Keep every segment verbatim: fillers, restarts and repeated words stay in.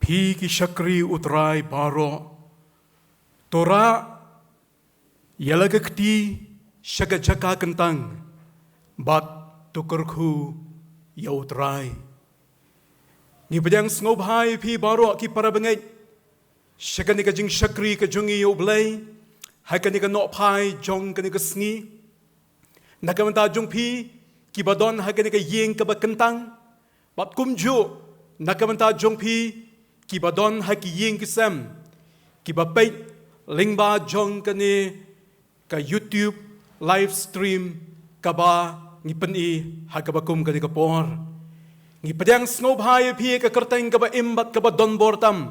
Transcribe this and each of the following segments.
Phi ki shakri U Trai baroh, to rah ïa la ka kti sha ka jaka kyntang, bad to kyrkhu ïa U Trai. Ngi pdiang sngewbha ïa phi baroh ki para bangeit sha kane ka jingshakri ka jong ngi ïa U Blei ha kane ka nohphai jong kane ka sngi. Na ka bynta jong phi kiba don ha kane ka ïing kaba kyntang, bad kumjuh na ka bynta jong phi kiba don ha ki ïing ki sem, kiba peit lyngba jong kane ka YouTube live stream kaba ngi pyni ha kaba kum kane ka por. Ngi pdiang sngewbha ïa phi ha ka kyrteng kaba im bad kaba donbor tam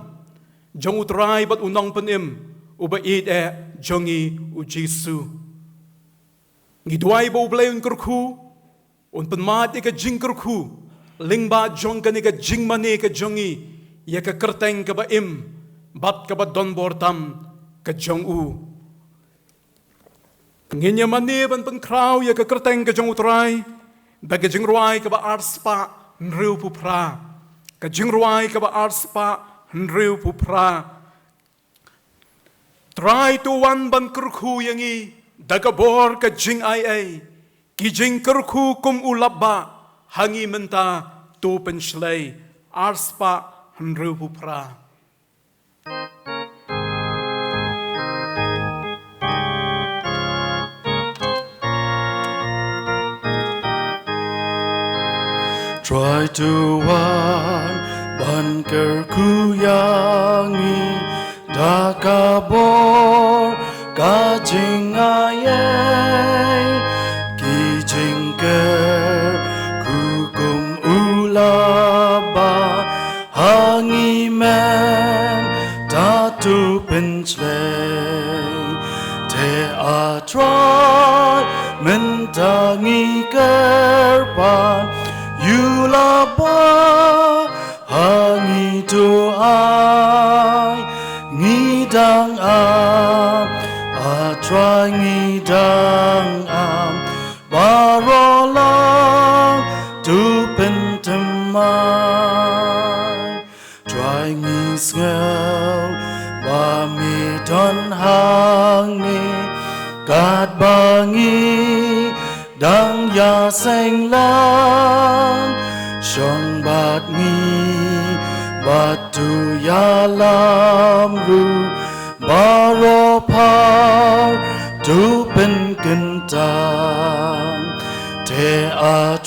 jong U Trai bad U Nongpynim uba ïeit eh jong ngi U Jisu. Ngi duwai ba U Blei un kyrkhu, un pynmad ïa ka jingkyrkhu lyngba jong kane ka jingmane ka jong ngi ïa ka kyrteng kaba im bad kaba donbor tam ka jong U. Ngin ïa mane ban pynkhraw ïa ka kyrteng ka jong U Trai da ka jingrwai kaba arspah hynriewphew phra. Ka jingrwai kaba arspah hynriewphew phra. Trai, to wan ban kyrkhu ïa ngi da ka bor ka jingaiei, ki jingkyrkhu kum u lapbah ha ngi mynta to pynshlei. Arspah hynriewphew phra. Trai, to wan ban kyrkhu ïa ngi da ka bor ka jingaiei, ki jingkyrkhu kum u lapbah ha ngi mynta to pynshlei. Te A Trai, mynta ngi kyrpad, u lapbah ha ngi to ai. Ngi dang am, A Trai, ngi dang am, baroh lang to pynthymmai. Trai, ngi sngew ba me don hangne, katba ngi dang ïaseng lang. Shong bad ngi bad to ïalam ruh, baroh phar to pynkyntang. Te A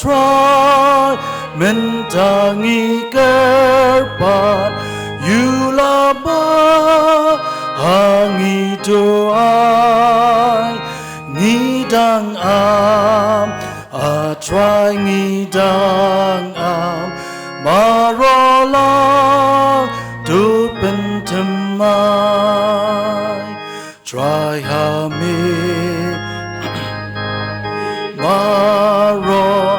Trai, mynta ngi kyrpad, u lapbah ha ngi to ai. Ngi dang am, A Trai, ngi dang am, baroh lang to pynthymmai. Trai, ha me baroh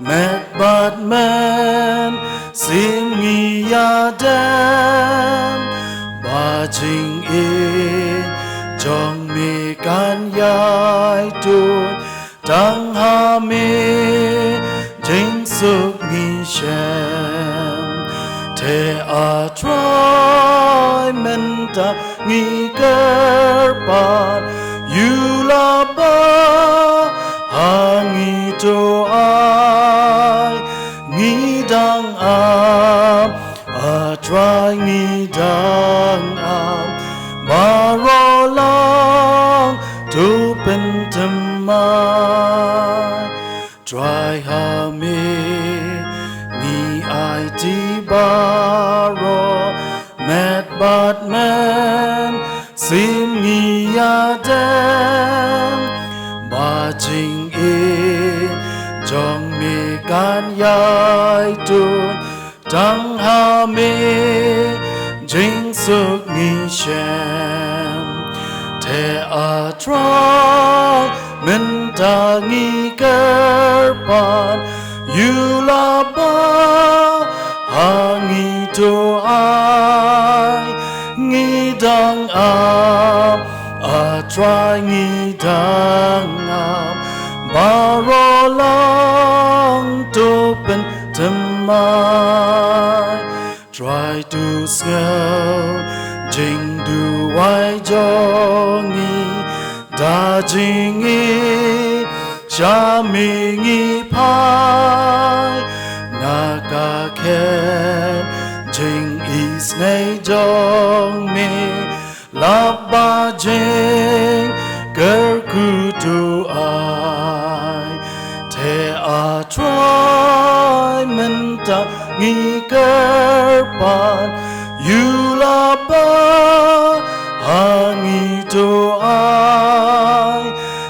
met bad mynsiem ngi ïadem, ba jingïeit jong me kan ïai tuid. Tang ha me jingsuk ngi shem. Te A Trai, mynta ngi kyrpad, u lapbah ha ngi to ai. Ngi dang am, A Trai, ngi dang am, baroh lang to pynthymmai. Trai, ha me ngi aiti baroh met bad mynsiem ngi ïadem, ba jingïeit jong me kan ïai tuid. Tang ha me jingsuk ngi shem. Te A Trai, mynta ngi kyrpad, u lapbah ha ngi to ai. Ngi dang am, A Trai, ngi dang am, baroh lang to pynthymmai. Trai, to Sngewbha jingduwai jong ngi, da jingïeit sha me ngi phai, na ka khet jingisynei jong me, lap ba jingkyrkhu to ai. Te A Trai mynta ngi kyrpad, ïoh lap ba ha ngi to ai.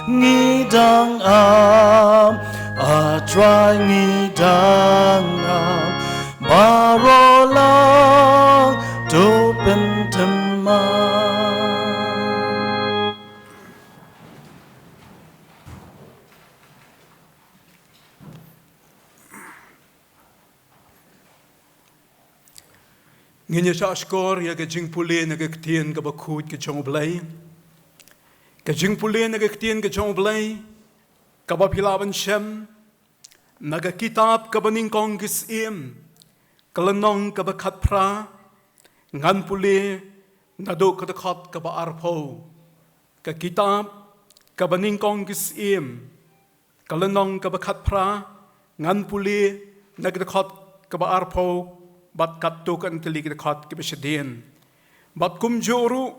Ngi dang ap, A Trai ngi dang ap, baroh lang to pynthymmai. Ngin ïa shah shkor ïa ka jingpule na ka ktien kaba khuid ka jong U Blei. Ka jingpule na ka ktien ka jong U Blei kaba phi lah ban shem na ka kitab kaba nyngkong ki Syiem, ka lynnong kaba khatphra, ngan pule naduh ka dkhot kaba arphew. Ka kitab kaba nyngkong ki Syiem, ka lynnong kaba khatphra, ngan pule na ka dkhot kaba arphew bad katto katne tylli ki dkhot kiba shadien. Bad kumjuh ruh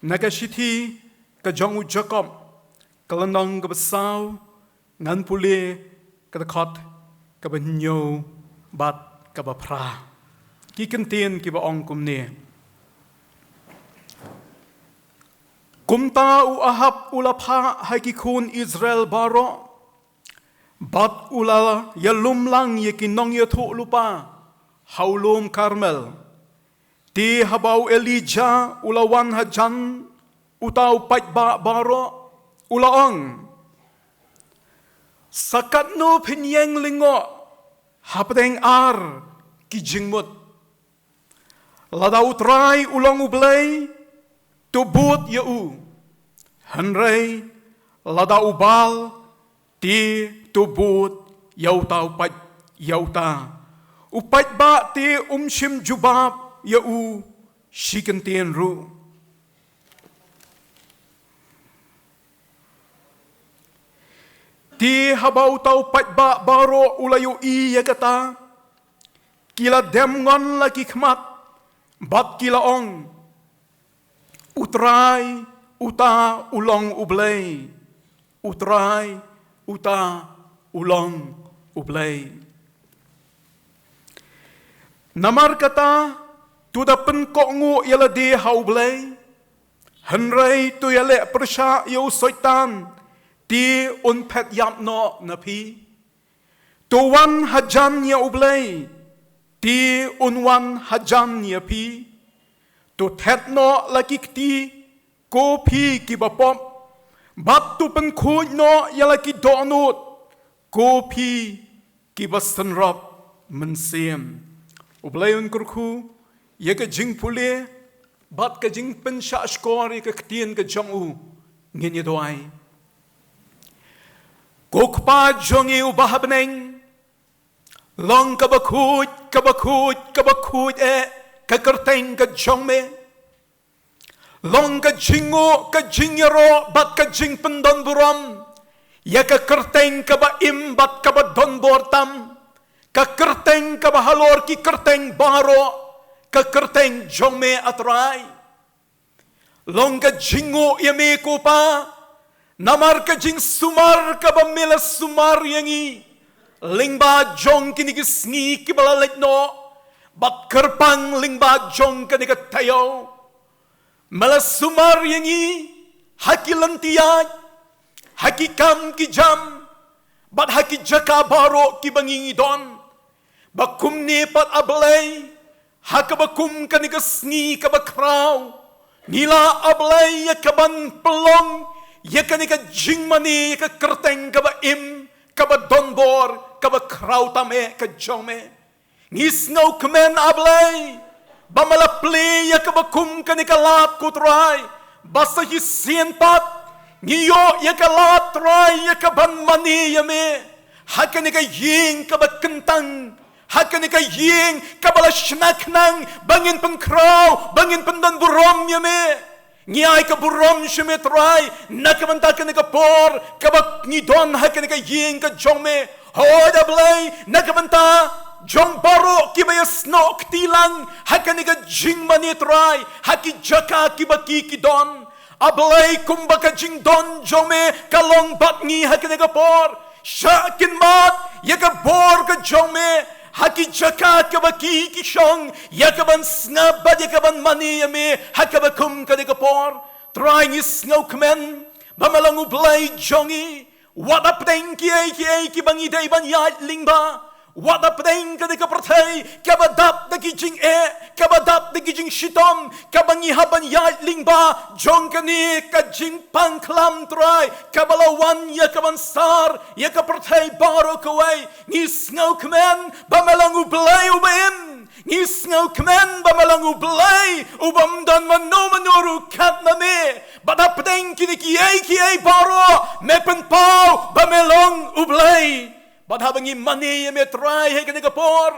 na ka shithi ka jong u Jakob, ka lynnong kaba saw, ngan pule ka dkhot kaba hynñiew bad kaba phra. Ki kyntien kiba ong kumne. Kumta u Ahab u la phah ha ki khun Israel baroh, bad u la ïalum lang ïa ki nongïathuhlypa ha u lum Karmel. Te haba u Elijah u la wan hajan uta u paidbah baroh, u la ong, sa katno phin ïeng lyngngoh hapdeng ar ki jingmut? Lada U Trai u long U Blei, to bud ïa u. Hynrei lada u Baal, te to bud ïa uta u paid, ïa uta u paidbah te um shym jubab ïa u shi kyntien ruh. Te haba uta u paidbah baroh u la ïohi ïa kata, ki la dem ngon la ki khmat bad ki la ong, U Trai uta u long U Blei. U Trai uta u long U Blei. Namar kata, to da pynkohnguh ïa lade ha U Blei. Hynrei to ïaleh pyrshah ïa u Soitan, te un phet ïap noh na phi. To wan hajan ïa U Blei, te un wan hajan ïa phi. To thet noh la ki kti, ko phi kiba pop, bad to pynkhuid noh ïa la ki dohnud, ko phi kiba synrop mynsiem. U Blei un kyrkhu ïa ka jingpule bad ka jingpynshah shkor ïa ka ktien ka jong u. Ngin ïa duwai. Ko Kpa jong ngi uba ha bneng, long kaba khuid, kaba khuid, kaba khuid eh ka kyrteng ka jong me. Long ka jingnguh, ka jingïaroh bad ka jingpyndonburom ïa ka kyrteng kaba im bad kaba donbor tam, ka kyrteng kaba halor ki kyrteng baroh, ka kyrteng jong me, A Trai. Long ka jingnguh ïa me ko Pa, namar ka jingsumar kaba me la sumar ïa ngi lyngba jong kine ki sngi kiba la leit noh, bad kyrpang lyngba jong kane ka taïew. Me la sumar ïa ngi ha ki lynti ïaid, ha ki kam ki jam, bad ha ki jaka baroh kiba ngi ngi don. Ba kumne pat, A Blei, ha kaba kum kane ka sngi kaba khraw, ngi lah, A Blei, ïa kaban pynlong ïa kane ka jingmane ïa ka kyrteng kaba im, kaba donbor, kaba khraw tam eh ka jong me. Ngi sngewkmen, A Blei, ba me la plie ïa kaba kum kane ka lad, ko Trai, ba sa shisien pat ngi ïoh ïa ka lad, Trai, ïa kaban mane ïa me ha kane ka ïing kaba kyntang, Ha kane ka ïing kaba la shna khnang ba ngin pynkhraw, ba ngin pyndon burom ïa me. Ngi ai ka burom sha me Trai na ka bynta kane ka por kaba ngi don ha kane ka ïing ka jong me. Hooid A Blei, na ka bynta jong baroh kiba ïasnoh kti lang ha kane ka jingmane Trai, ha ki jaka kiba ki ki don. A Blei, kumba ka jingdon jong me ka long bad ngi ha kane ka por, shah kynmaw ïa ka bor ka jong me ha ki jaka kaba ki ki shong ïa ka ban sngap bad ïa ka ban mane ïa me ha kaba kum kane ka por. Trai, ngi sngewkmen ba me long U Blei jong ngi. Wat hapdeng kiei kiei kiba ngi dei ban ïaid lyngba, wat hapdeng kane ka pyrthei kaba dap da ki jingeh, kaba dap da ki jingshitom, kaba ngi hap ban ïaid lyngba jong kane ka jingpang khlam Trai, kaba la wan ïa ka ban sar ïa ka pyrthei baroh kawei. Ngi sngewkmen ba me long U Blei uba im. Ngi sngewkmen ba me long U Blei ubym don mano mano ruh kat ma me. Bad hapdeng kine kiei kiei baroh me pynpaw ba me long U Blei. Bad haba ngi mane ïa me Trai ha kane ka por,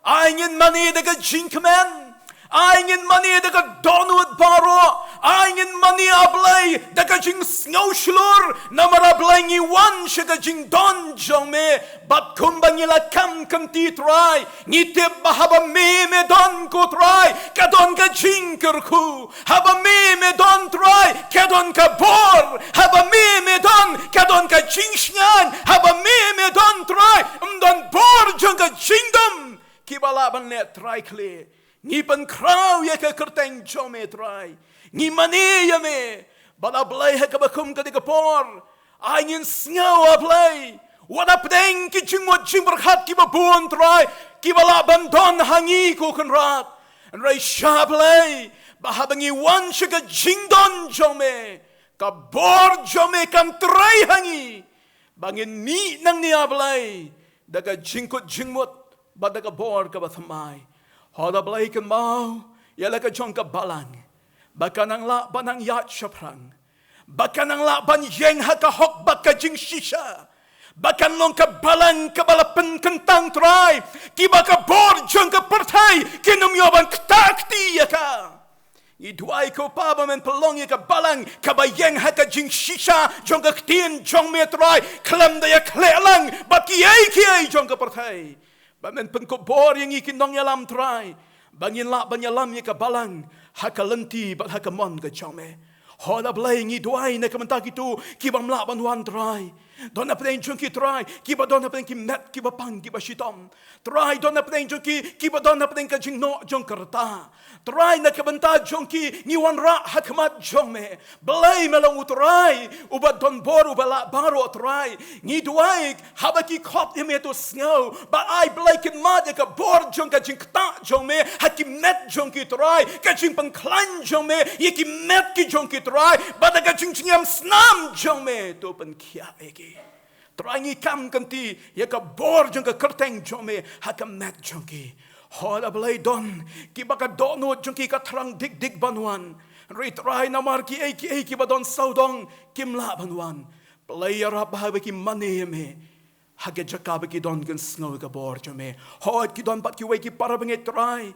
ai ngin mane da ka jingkmen. Ai ngin mane da ka dohnud baroh. Ai ngin mane, A Blei, da ka jingsngew shlur. Namar, A Blei, ngi wan sha ka jingdon jong me. Bad kumba ngi la kam kynti Trai, ngi tip ba haba me me don ko Trai, ka don ka jingkyrkhu. Haba me me don Trai, ka don ka bor. Haba me me don, ka don ka jingshngaiñ. Haba me me don Trai, ym don bor jong ka jingdum kiba lah ban leh Trai khlieh. Ngi pynkhraw ïa ka kyrteng jong me Trai. Ngi mane ïa me. Bad A Blei, ha kaba kum kane ka por, ai ngin sngew, A Blei, wat hapdeng ki jingmut jingpyrkhat kiba bun Trai, kiba lah ban don ha ngi ko Kynrad. Hynrei shah, A Blei, ba haba ngi wan sha ka jingdon jong me, ka bor jong me kan trei ha ngi. Ba ngin mih nangne, A Blei, da ka jingkut jingmut bad da ka bor kaba thymmai. Hooid A Blei, kynmaw ïa la ka jong ka balang, ba kan nang lah ban nang ïaid shaphrang, ba kan nang lah ban ïeng ha ka hok bad ka jingshisha, ba kan long ka balang kaba la pynkyntang Trai, kiba ka bor jong ka pyrthei kin ym ïoh ban ktah kti ïa ka. Ngi duwai ko Pa ba men pynlong ïa ka balang kaba ïeng ha ka jingshisha jong ka ktien jong me Trai, khlem da ïakhleh lang bad kiei kiei jong ka pyrthei. Ba men pynkupbor ïa ngi ki nongïalam Trai, ba ngin lah ban ïalam ïa ka balang ha ka lynti bad ha ka mon ka jong me. Hooid A Blei, ngi duwai na ka bynta kito kibym lah ban wan Trai. Don hapdeng jong ki Trai kiba don hapdeng ki met kiba pang kiba shitom. Trai, don hapdeng jong ki kiba don hapdeng ka jingnoh jong ka rta. Trai, na ka bynta jong ki ngi wanrah ha khmat jong me. Blei, me long U Trai uba don bor, uba lah baroh Trai. Ngi duwai haba ki khot ïa me to sngew. Bad ai Blei kynmaw ïa ka bor jong ka jingktah jong me ha ki met jong ki Trai, ka jingpynkhlaiñ jong me ïa ki met ki jong ki Trai, bad da ka jingjngem snam jong me to pynkhiah ïa ki. Trai, ngi kam kynti ïa ka bor jong ka kyrteng jong me ha ka met jong ki. Hooid A Blei, don kiba ka dohnud jong ki ka thrang dik dik ban wan. Hynrei Trai, namar kiei kiei kiba don sawdong kim lah ban wan. Blei, ïarap ba haba ki mane ïa me, ha ka jaka ba ki don kin sngew ïa ka bor jong me. Hooid ki don pat kiwei ki para bangeit Trai,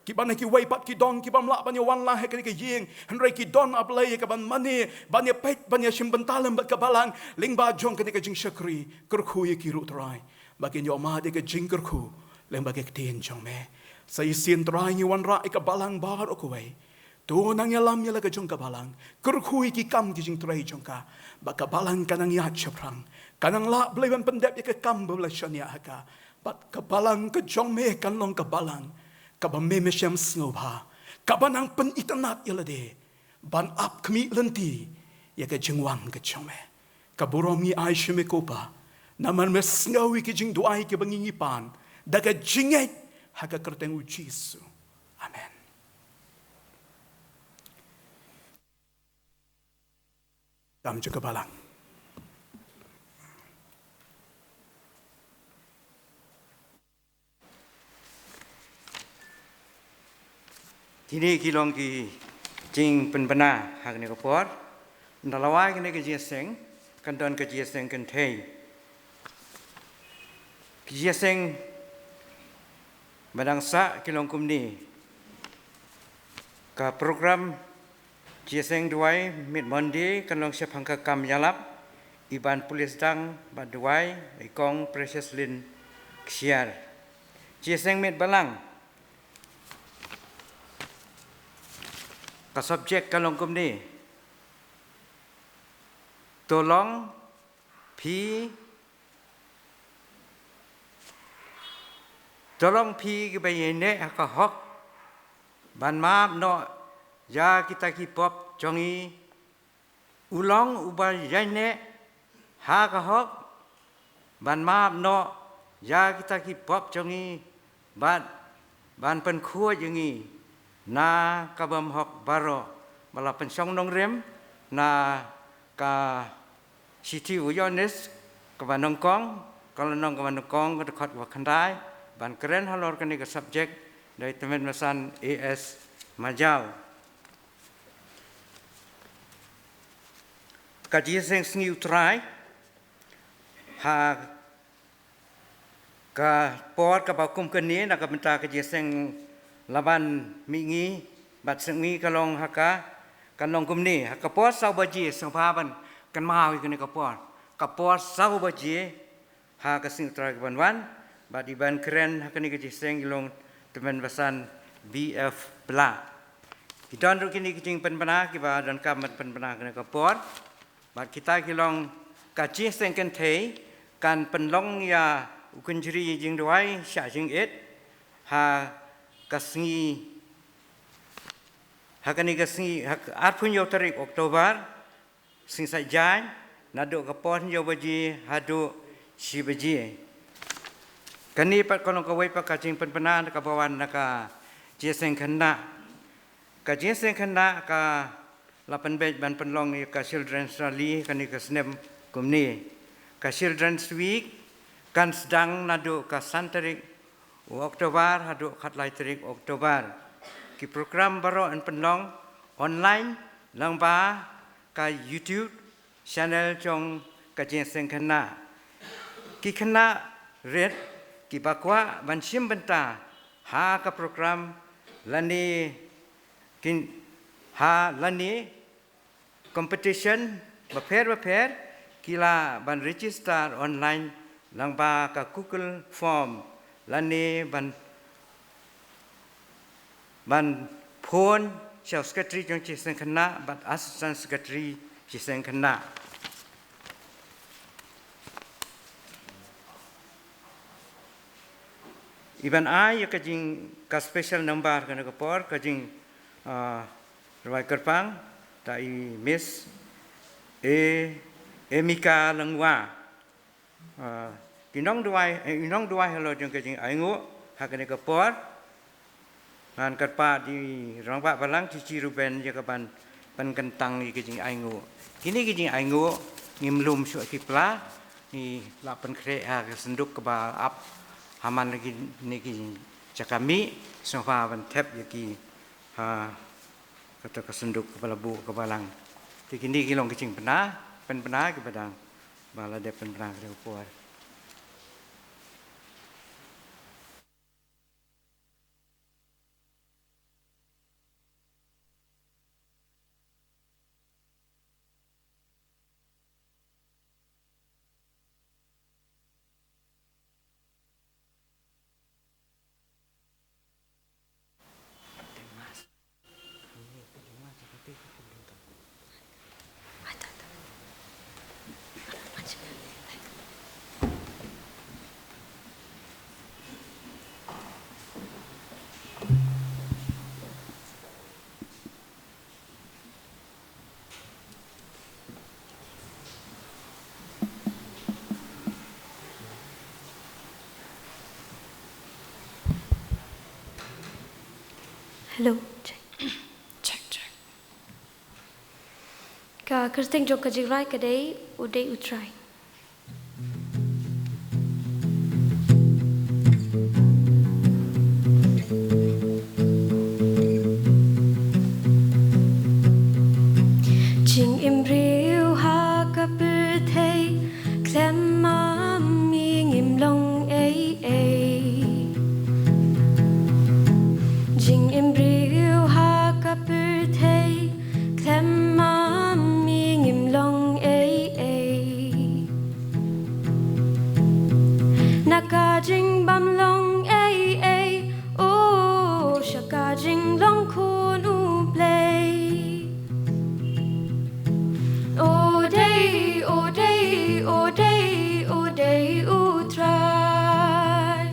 kiba na kiwei pat ki dong kibym lah ban ïawan lang ha kane ka ïing. Hynrei ki don, A Blei, ïa ka ban mane, ban ïapeit, ban ïashim bynta lem bad ka balang lyngba jong kane ka jingshakri. Kyrkhu ïa ki ruh Trai, ba kin ïohmad ïa ka jingkyrkhu lyngba ka ktien jong me. Sa shisien Trai ngi wanrah ïa ka balang baroh kawei. To nang ïalam ïa la ka jong ka balang. Kyrkhu ïa ki kam ki jingtrei jong ka, ba ka balang kan nang ïaid shaphrang, kan nang lah Blei ban pyndep ïa ka kam ba la shaniah ha ka. Bad ka balang ka jong me kan long ka balang kaba me me shem sngewbha, kaba nang pynitynnad ïa lade ban ap khmih lynti ïa ka jingwan ka jong me. Ka burom ngi ai sha me ko Pa, namar me sngew ïa ki jingduwai kiba ngi ngi pan da ka jingngeit ha ka kyrteng U Jisu. Amen. Kam jong ka balang. Kine ki long ki jingpynbna ha kane ka por. Ynda la wai kane ka jingïaseng, kan don ka jingïaseng kynthei. Ka jingïaseng Ba dang sah ki long kumne. Ka program Jingïaseng Duwai mynta Monday kan long shaphang ka kam ïalap, iban pule sdang bad duwai i Kong Precious Lynn Ksiar. Jingïaseng mynta Balang, ka subject ka long kumne. To long phi, to long phi kiba ïaineh ha ka hok, ban map noh ïa kita ki pop jong ngi. U long uba ïaineh ha ka hok, ban map noh ïa kita ki pop jong ngi, bad ban pynkhuid ïa ngi na ka bymhok baroh. Ba la pynshong nongrim na ka shithi u Ïoannis kaba nyngkong, ka lynnong kaba nyngkong, ka dkhot kaba khyndai. Ban kren halor kane ka subject da i Tymmen Basan A S Majaw. Ka Jingïaseng Sngi U Trai ha ka por kaba kum kane, na ka bynta ka jingïaseng laban mihngi bad sepngi, ka long ha ka, kan long kumne. Ha ka por saw baje, sngewbha ban kynmaw ïa kane ka por. Ka por saw baje ha ka Sngi U Trai kaban wan, bad iban kren ha kane ka jingïaseng i long Tymmen Basan B F Blah. Ki don ruh kine ki jingpynbna kiba donkam ban pynbna ha kane ka por. Bad kita ki long, ka jingïaseng kynthei kan pynlong ïa u kynjri jingduwai shah jingit ha ka sngi, ha kane ka sngi, ha ka arphew hynñiew tarik October, sngi Saitjaiñ, naduh ka por hynñiew baje haduh shi baje. Kane pat ka long kawei pat ka jingpynbna kaba wan na ka jingïaseng khynnah. Ka jingïaseng khynnah ka la pynbeit ban pynlong ïa ka Children's Rally kane ka snem kumne. Ka Children's Week kan sdang naduh ka san tarik u October haduh khatlai tarik October. Ki program baroh yn pynlong online lyngba ka YouTube channel jong ka jingïaseng khynnah. Ki khynnah rit kiba kwah ban shim bynta ha ka program lane kin, ha lane competition bapher bapher, ki lah ban register online lyngba ka Google Form lane ban, ban phone sha u Secretary jong Jingïaseng Khynnah bad Assistant Secretary Jingïaseng Khynnah. Iban ai ïa ka jing, ka special number kane ka por, ka jing, ah, rwai kyrpang da i Miss E, Emika Lyngwa. Ah, ki nongduwai, eh, i nongduwai halor jong ka jingainguh ha kane ka por. Ngan kyrpad ïa i Rangbah Balang Chichi Ruben ïa kaban pynkyntang ïa ka jingainguh. Kine ki jingainguh ngim lum shuh ki pla, ngi la pynkhreh ha ka synduk kaba ap ha man la kine ki jaka mih, sngewbha ban thep ïa ki ha kata ka synduk kaba la buh ka Balang. Te kine ki long ki jingpynbna, pynbna kiba dang ba la dep pynbna ha ka por. Hello. Check. Check, check. Ka kyrteng jong ka jingrwai ka dei U Dei U Trai. Jingim briew ha ka pyrthei khlem ma me ngim long ei ei. Ka jingbam long ei ei, o, sha ka jinglong khun U Blei. O dei, o dei, o dei, o dei U Trai.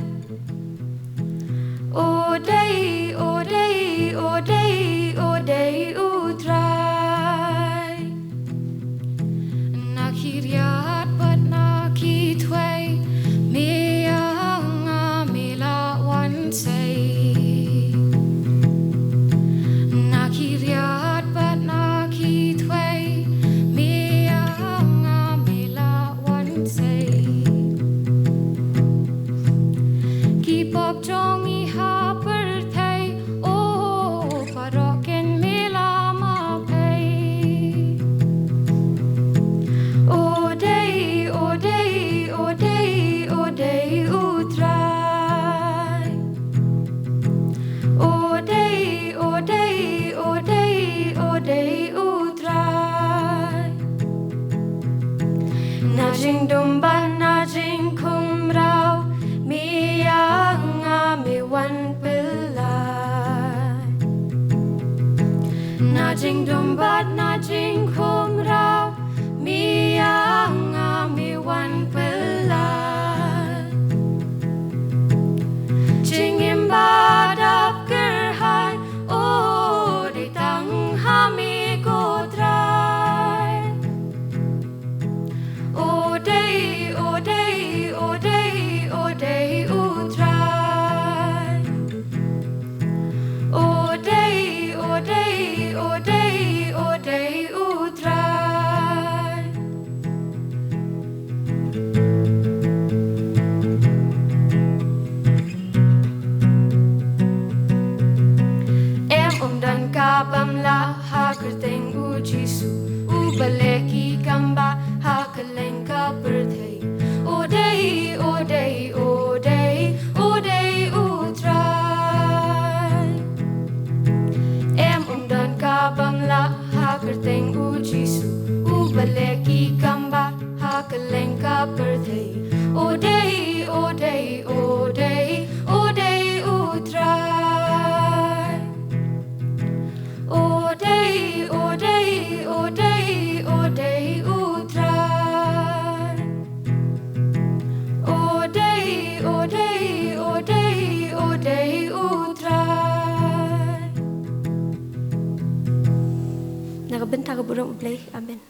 O dei, o dei, o dei, o dei U Trai. Na ki riat bad na ki thwei, me ïa nga me la wan sei. Na ki riat bad na ki thwei, me ïa nga me la wan sei. Ki pop jong ngi ha pyrthei, o, baroh kin me la map ei. O dei, o dei, o dei, o dei U Trai. O dei, o dei, o dei, o dei U Trai. Na jingdum bad na jingkhumraw, me ïa nga me wan pyllait. Na jingdum bad na jingkhumraw, me ïa nga me wan pyllait. Jingim ba dap kyrhai, o, dei tang ha me ko Trai. O dei, o dei, o dei, o dei U Trai. O dei, o dei, o dei, o dei U Trai. Em ym don kaba ym lah ha kyrteng U Jisu, uba leh ki kam bah ha kylleng ka pyrthei. O dei, o dei, o dei, o dei U Trai. Em ym don kaba ym lah ha kyrteng U Jisu, uba leh ki kam bah ha kylleng ka pyrthei. O dei, o dei, o dei, o dei U Trai. O dei, o dei, o dei, o dei U Trai. O dei, o dei, o dei, o dei U Trai. Na ka bynta ka burom U Blei. Amen.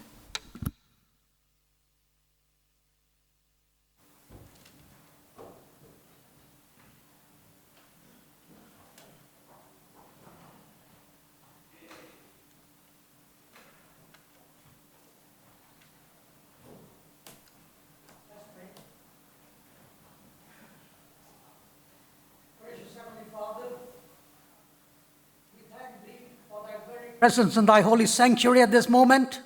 Gracious Heavenly Father, we thank thee for thy very presence in thy holy sanctuary at this moment.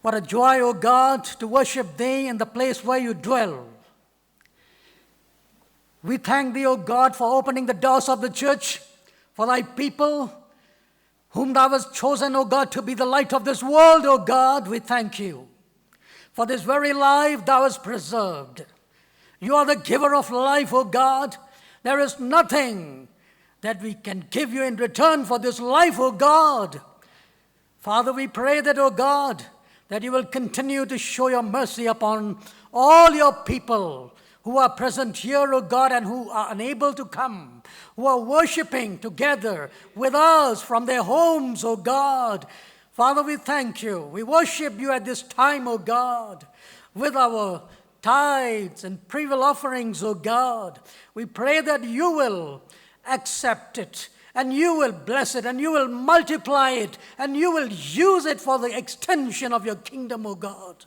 What a joy, O God, to worship thee in the place where you dwell. We thank thee, O God, for opening the doors of the church for thy people, whom thou hast chosen, O God, to be the light of this world, O God. We thank you for this very life thou hast preserved. You are the giver of life, O God. There is nothing that we can give you in return for this life, O God. Father, we pray that, O God, that you will continue to show your mercy upon all your people who are present here, O God, and who are unable to come, who are worshiping together with us from their homes, O God. Father, we thank you. We worship you at this time, O God, with our tithes and free will offerings, O God. We pray that you will accept it, and you will bless it, and you will multiply it, and you will use it for the extension of your kingdom, O God.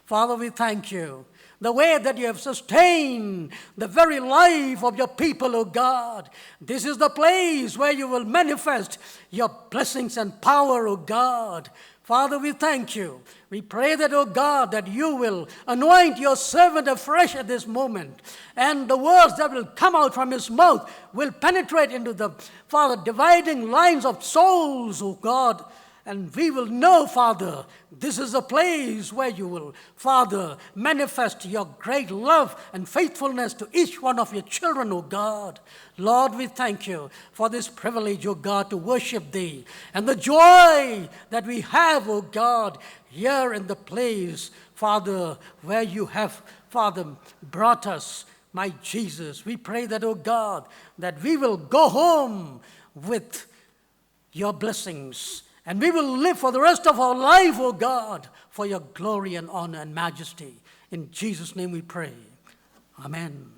Father, we thank you. The way that you have sustained the very life of your people, O God. This is the place where you will manifest your blessings and power, O God. Father, we thank you. We pray that, O God, that you will anoint your servant afresh at this moment. And the words that will come out from his mouth will penetrate into the, Father, dividing lines of souls, O God, And we will know, Father, this is a place where you will, Father, manifest your great love and faithfulness to each one of your children, O God. Lord, we thank you for this privilege, O God, to worship thee, and the joy that we have, O God, here in the place, Father, where you have, Father, brought us. My Jesus, we pray that, O God, that we will go home with your blessings, and we will live for the rest of our life, O God, for your glory and honor and majesty. In Jesus' name we pray. Amen.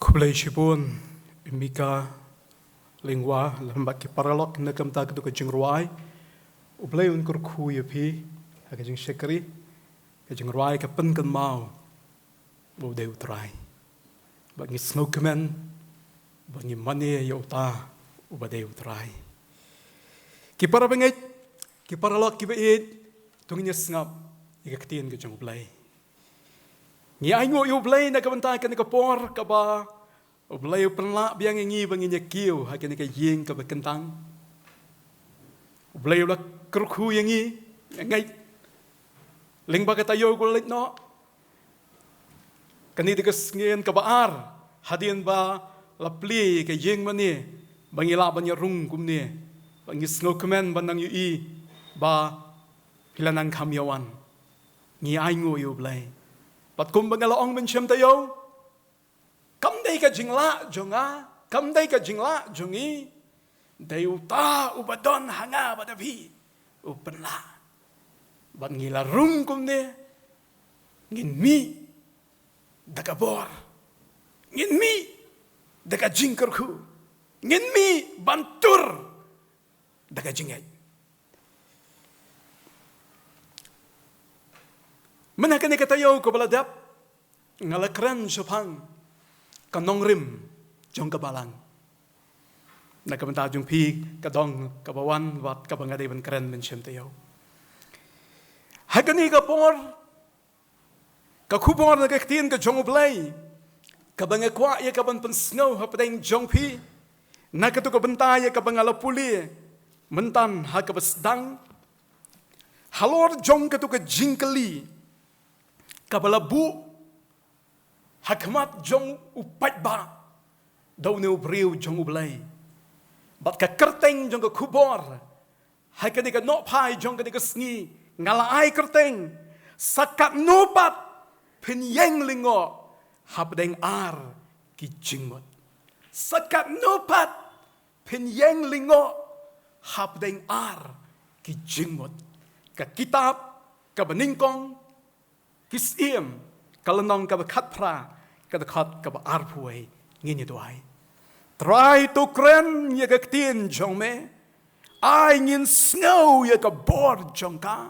Khublei shibun, Mika Lyngwa, lem bad ki paralok, na ka bynta katu ka jingrwai. U Blei un kyrkhu ïa phi ha ka jingshakri, ka jingrwai ka pynkynmaw ba u dei u Trai. Ba ngi sngewkmen, ba ngi mane ïa uta uba dei u Trai. Ki para bangeit, ki paralok kiba ïeit, to ngin ïa sngap ïa ka ktien ka jong u Blei. Ngi ainguh ïa u Blei na ka bynta kane ka por kaba u Blei u pynlah biang ïa ngi ba ngin ïa kiew ha kane ka ïing kaba kyntang. U Blei u la kyrkhu ïa ngi, ïa ngi. Lyngba ka taïew ka la leit noh, kane dei ka sngi kaba ar hadien ba la plie ka ïing mane, ba ngi lah ban ïa rung kumne, ba ngi sngewkmen ban nang ïohi ba phi la nang kham ïa wan. Ngi ainguh ïa u Blei. Bad kumba nga la ong mynshem taïew, kam dei ka jinglah jong nga, kam dei ka jinglah jong ngi, dei uta uba don ha nga bad ha phi u pynlah. Bad ngi la rung kumne, ngin mih da ka bor, ngin mih da ka jingkyrkhu, ngin mih ban tur da ka jingngeit. Mynta kane ka taïew kaba la dep, nga la kren shaphang ka nongrim jong ka balang. Na ka bynta jong phi ka dong kaba wan bad kaba nga dei ban kren mynshem taïew. Ha kane ka por, ka khubor na ka ktien ka jong u Blei kaba nga kwah ïa ka ban pynsngew hapdeng jong phi, na katu ka bynta ïa kaba nga la pule mynta ha kaba sdang, halor jong katu ka jingkylli kaba la buh ha khmat jong u paidbah da une u briew jong u Blei. Bad ka kyrteng jong ka khubor ha kane ka nohphai jong kane ka sngi nga la ai kyrteng, sa katno pat phin ïeng lyngngoh hapdeng ar ki jingmut. Sa katno pat phin ïeng lyngngoh hapdeng ar ki jingmut. Ka kitab kaba nyngkong Ki Syiem, ka lynnong kaba khatphra, ka dkhot kaba arphew wei, ngin ïa duwai. Trai, to kren ïa ka ktien jong me, ai ngin sngew ïa ka bor jong ka.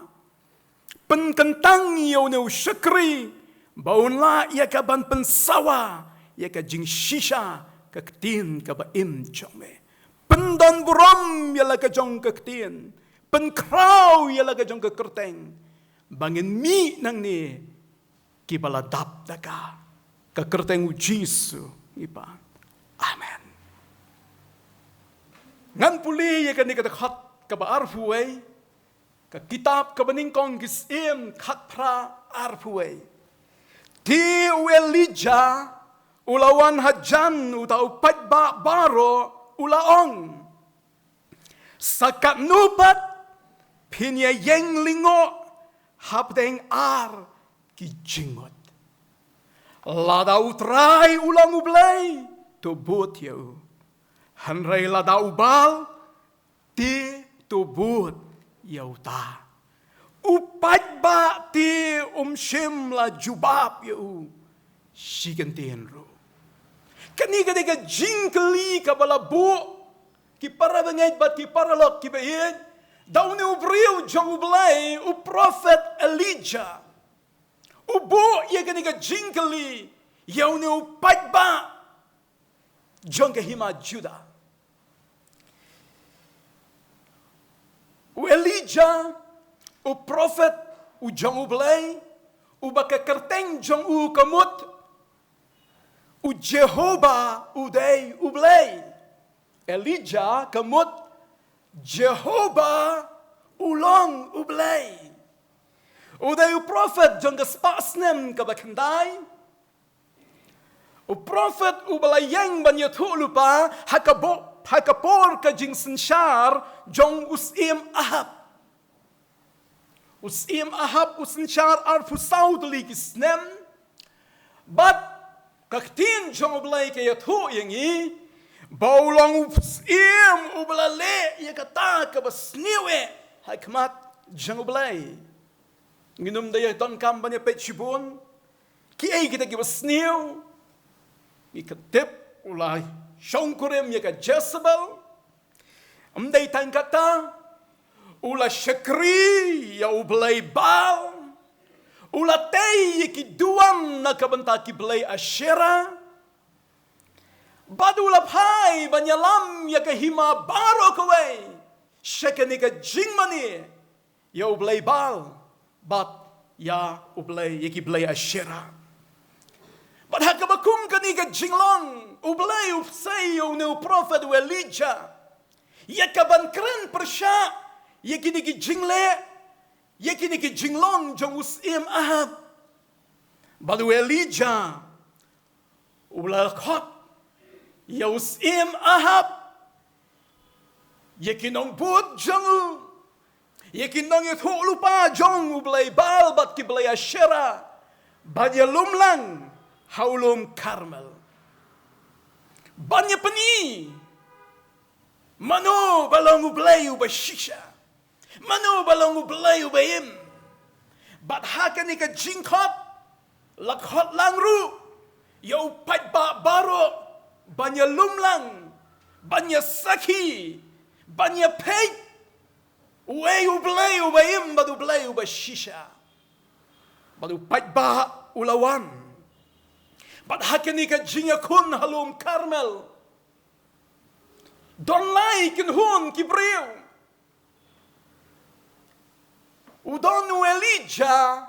Pynkyntang ïa une u shakri ba un lah ïa ka ban pynsawa ïa ka jingshisha ka ktien kaba im jong me. Pyndonburom ïa la ka jong ka ktien, pynkhraw ïa la ka jong ka kyrteng, ba ngin mih nangne kiba la dap da ka. Ka kyrteng u Jisu ngi pan. Amen. Ngan pule ïa kane ka dkhot kaba arphew wei, ka kitab kaba nyngkong Ki Syiem khatphra, arphew wei. Te u Elijah u la wan hajan, uta u paidbah baroh u la ong, sa katno pat phin ïa ïeng lyngngoh hapdeng ar ki jingmut? Lada U Trai u long U Blei, to bud ïa u. Hynrei lada u Baal, te to bud ïa uta. U paidbah te um shym la jubab ïa u shi kyntien ruh. Kane ka dei ka jingkylli kaba la buh ki para bangeit bad ki paralok kiba ïeit da une u briew jong U Blei, u prophet Elijah. U buh ïa kane ka jingkylli ïa une u paidbah jong ka hima Judah. U Elijah, u prophet u jong U Blei, uba ka kyrteng jong u ka mut, U Jehobah u dei U Blei. Elijah ka mut, Jehobah u long U Blei. U dei u prophet jong ka spah snem kaba khyndai. U prophet uba la ïeng ban ïathuh lypa ha ka bo-, ha ka por ka jingsynshar jong u syiem Ahab. U syiem Ahab u synshar arphew saw tylli ki snem. Bad ka ktien jong U Blei ka ïathuh ïa ngi ba u long u syiem uba la leh ïa kata kaba sniew eh ha khmat jong U Blei. Ngin ym da ïa donkam ban ïa peit shibun kiei kita kiba sniew. Ngi kyntip u la shongkurim ïa ka Jezebel. Ym dei tang kata, u la shakri ïa u blei Baal. U la tei ïa ki duwan na ka bynta ki blei Asherah. Bad u la phai ban ïalam ïa ka hima baroh kawei sha kane ka jingmane ïa u blei Baal bad ïa u blei, ïa ki blei Asherah. Bad ha kaba kum kane ka jinglong, U Blei u sei ïa une u prophet u Elijah ïa ka ban kren pyrshah ïa kine ki jingleh, ïa kine ki jinglong jong u syiem Ahab. Bad u Elijah u la khot ïa u syiem Ahab, ïa ki nongbud jong u, ïa ki nongïathuhlypa jong u blei Baal bad ki blei Asherah, ban ïalum lang ha u lum Karmel. Ban ïapyni mano ba long u Blei uba shisha, mano ba long u Blei uba im. Bad ha kane ka jingkhot, la khot lang ruh ïa u paidbah baroh ban ïalum lang, ban ïasakhi, ban ïapeit uei u Blei uba im bad u Blei uba shisha. Bad u paidbah u la wan. Bad ha kane ka jingïakhun ha lum Karmel, don lai kynhun ki briew. U don u Elijah,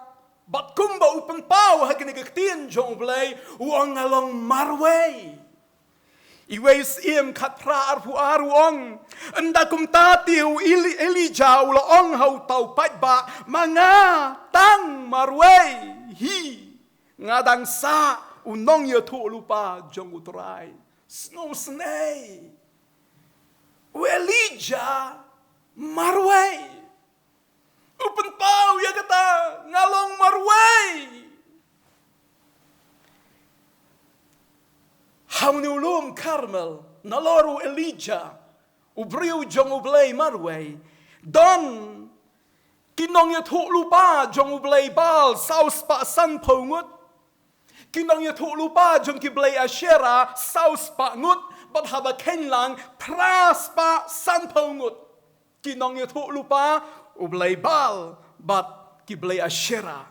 bad kumba u pynpaw ha kane ka ktien jong u Blei, u ong nga long marwei. Iwei Syiem khatphra arphew ar u ong, ynda kumta te u Eli-, Elijah u la ong ha uta u paidbah, ma nga tang marwei hi, nga dang sah u nongïathuhlypa jong u Trai. Sngewsynei. U Elijah marwei. U pynpaw ïa kata, nga long marwei. Ha une u lum Karmel, nalor u Elijah, u briew jong u Blei marwei, don ki nongïathuhlypa jong u blei Baal saw spah sanphew ngut. Ki nongïathuhlypa jong ki blei Asherah saw spah ngut, bad haba kheiñ lang phra spah sanphew ngut. Ki nongïathuhlypa u blei Baal bad ki blei Asherah.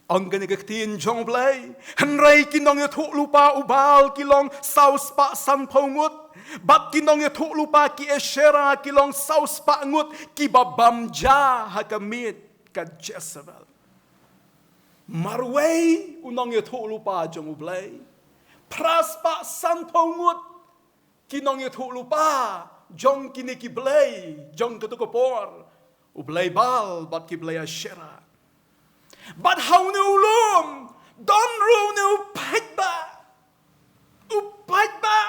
Ong kane ka ktien jong u Blei, hynrei ki nongïathuhlypa u Baal ki long saw spah sanphew ngut, bad ki nongïathuhlypa ki Asherah ki long saw spah ngut, kiba bam ja ha ka miej ka Jezebel. Marwei u nongïathuhlypa jong u Blei. Phra spah sanphew ngut ki nongïathuhlypa jong kine ki blei jong kato ka por, u blei Baal bad ki blei Asherah. Bad ha une u lum don ruh une u paidbah. U paidbah.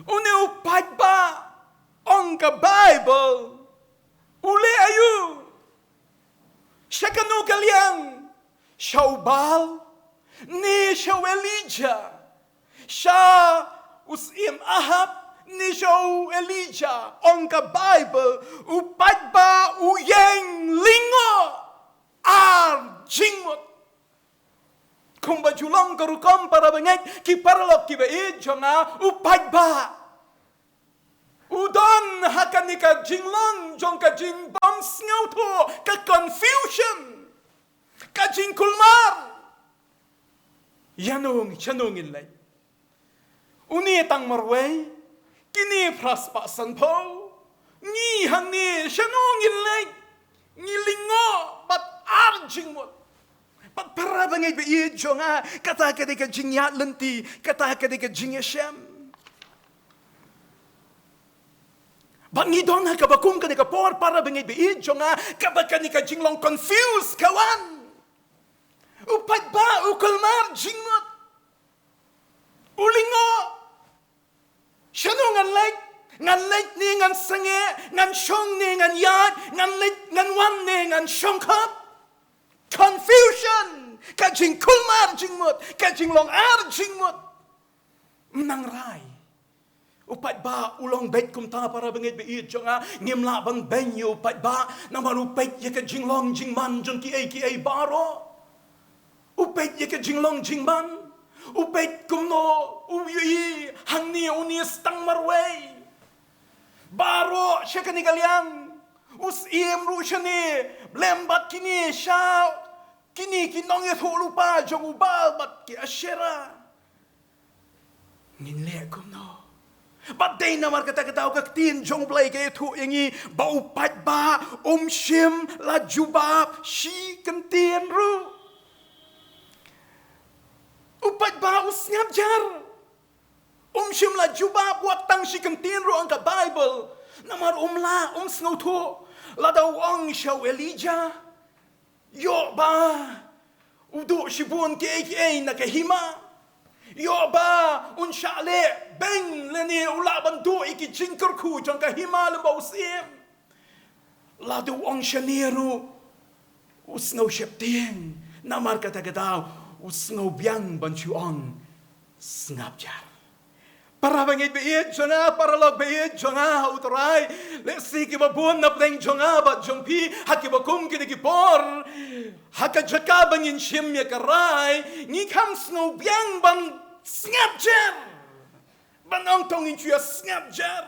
Une u paidbah, ong ka Baibl, u leh aïu? Sha kano ka liang? Sha u Baal ne sha u Elijah? Sha u Syiem Ahab ne sha u Elijah? Ong ka Baibl, u paidbah u ïeng lyngngoh ar jingmut. Kumba ju long ka rukom, para bangeit, ki paralok kiba ïeit jong nga, u paidbah u don ha kane ka jinglong jong ka jingbym sngewthuh, ka confusion. Ka jingkulmar. Ïano, shano ngin leit? Une tang marwei, kine phra spah sanphew, ngi hangne, shano ngin leit? Ngi lyngngoh bad ar jingmut. Bad para bangeit ba ïeit jong nga, kata ka dei ka jingïaid lynti, kata ka dei ka jingïashem. Bad ngi don ha kaba kum kane ka por, para bangeit ba ïeit jong nga, kaba kane ka jinglong confuse ka wan. U paidbah u kulmar jingmut. U lyngngoh. Shano ngan leit? Ngan leit ne ngan sangeh, ngan shong ne ngan ïaid, ngan leit, ngan wan ne ngan shongkhat? Confusion, ka jingkulmar jingmut, ka jinglong ar jingmut. Mynta rai. U paidbah u long beit kumta, para bangeit ba ïeit jong nga, ngim lah ban beiñ ïa u paidbah, namar u peit ïa ka jinglong jingman jong kiei kiei baroh. U peit ïa ka jinglong jingman. U peit kumno, u ïohi hangne une tang marwei. Baroh sha kane ka liang. U syiem ruh shane, lem bad kine sha, kine ki nongïathuhlypa jong u Baal bad ki Asherah. Ngin leh kumno? Bad dei namar kata ka daw ka ktien jong U Blei ka ïathuh ïa ngi ba u paidbah um shym la jubab shi kyntien ruh. U paidbah u sngap jar. Um shym la jubab wat tang shi kyntien ruh, ong ka Baibl. Namar um lah, um sngewthuh. Lada u ong sha u Elijah, ïoh ba u duh shibun kiei kiei na ka hima. Ïoh ba un shah leh beiñ lane u lah ban duh ïa ki jingkyrkhu jong ka hima lem bad u syiem. Lada u ong shane ruh, u sngew sheptieng, namar kata ka daw u sngew biang ban shu ong sngap jar. Para bangeit ba ïeit jong nga, paralok ba ïeit jong nga ha U Trai, lehse kiba bun na pdeng jong nga bad jong phi ha kiba kum kine ki por, ha ka jaka ba ngin shim ïa ka rai, ngi kham sngew biang ban sngap jar. Ban ong to ngin shu ïa sngap jar.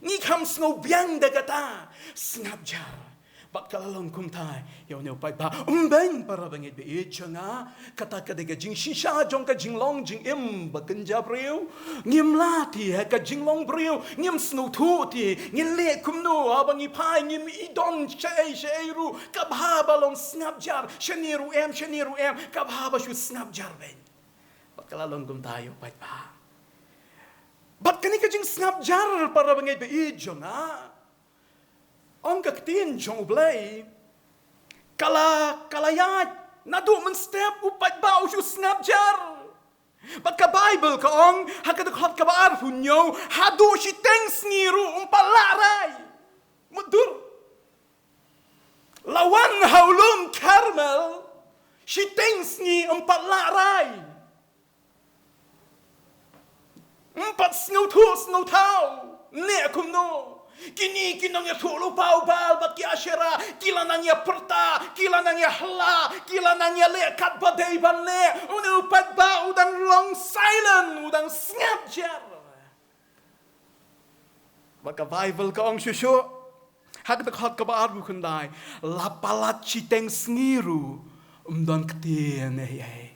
Ngi kham sngew biang da kata sngap jar. Bad ka la long kumta ïa une u paidbah. Ym beiñ, para bangeit ba ïeit jong nga, kata ka dei ka jingshisha jong ka jinglong jingim ba kynja briew. Ngim lah te ha ka jinglong briew, ngim sngewthuh te, ngin leh kumno haba ngi phai, ngim i don shaei shaei ruh, ka bha ba long sngap jar, shane ruh em, shane ruh em, ka bha ba shu sngap jar beiñ. Bad ka la long kumta ïa u paidbah. Bad kane ka jingsngap jar, para bangeit ba ïeit jong nga, ong ka ktien jong U Blei, ka la, ka la ïaid, naduh mynstep u paidbah u shu sngap jar. Bad ka Baibl ka ong ha ka dkhot kaba arphew hynñiew, haduh shiteng sngi ruh um pat lah rai. Mutdur. La wan ha u lum Karmel, shiteng sngi um pat lah rai. Um pat sngewthuh sngewthaw, ne kumno. Kine ki nongïathuhlypa u Baal bad ki Asherah, ki la nang ïa pyrta, ki la nang ïa hla, ki la nang ïa leh katba dei ban leh. Une u paidbah u dang long silent, u dang sngap jar. Bad ka Baibl ka ong shuh shuh ha ka dkhot kaba arphew khyndai, la palat shiteng sngi ruh, ym don ktien ei ei.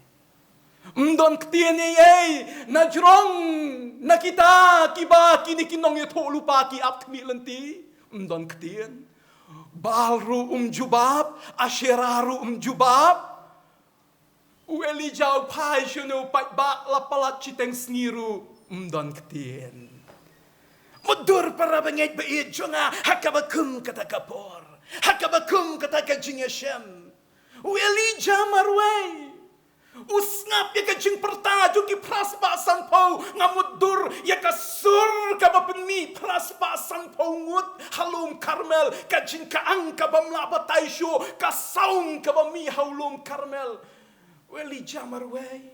Ym don ktien ei ei na jrong na kita kiba kine ki nongïathuhlypa ki ap khmih lynti. Ym don ktien. Baal ruh um jubab, Asherah ruh um jubab. U Elijah u phai sha une u paidbah, la palat shiteng sngi ruh ym don ktien. Mutdur, para bangeit ba ïeit jong nga, ha kaba kum kata ka por, ha kaba kum kata ka jingïashem, u Elijah marwei u sngap ïa ka jingpyrta jong ki phra spah sanphew. Nga mutdur ïa ka sur kaba pynmih phra spah sanphew ngut ha lum Karmel, ka jingkyang kaba ym lah batai shuh, ka sawng kaba mih ha u lum Karmel. U Elijah marwei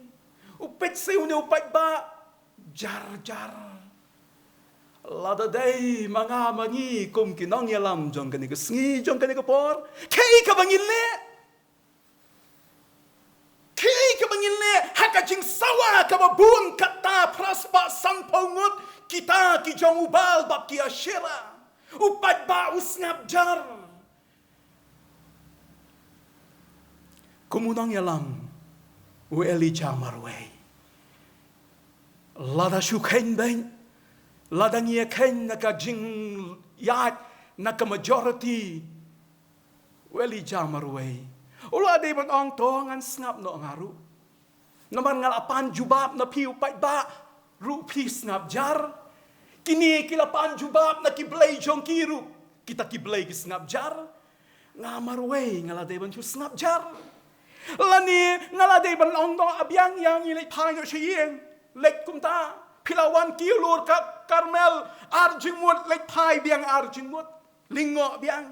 u peit sa ïa une u paidbah jar jar. Lada dei ma nga ma ngi kum ki nongïalam jong kane ka sngi, jong kane ka por, kaei kaba ngin leh? Kaei kaba ngin leh ha ka jingsawa kaba bun kata phra spah sanphew ngut, kita ki jong u Baal bad ki Asherah? U paidbah u sngap jar. Kum u nongïalam u Elijah marwei. Lada shu kheiñ beiñ, lada ngi ïa kheiñ na ka jingïaid, na ka majority, u Elijah marwei u la dei ban ong, to ngan sngap noh nga ruh. Namar nga la pan jubab na phi u paidbah ruh phi sngap jar. Kine ki la pan jubab na ki blei jong ki ruh, kita ki blei ki sngap jar. Nga marwei nga la dei ban shu sngap jar. Lane nga la dei ban ong noh, a biang ïa ngi leit phai noh sha ïing. Leit kumta. Phi la wan kiew lur ka Karmel ar jingmut, leit phai biang ar jingmut. Lyngngoh biang.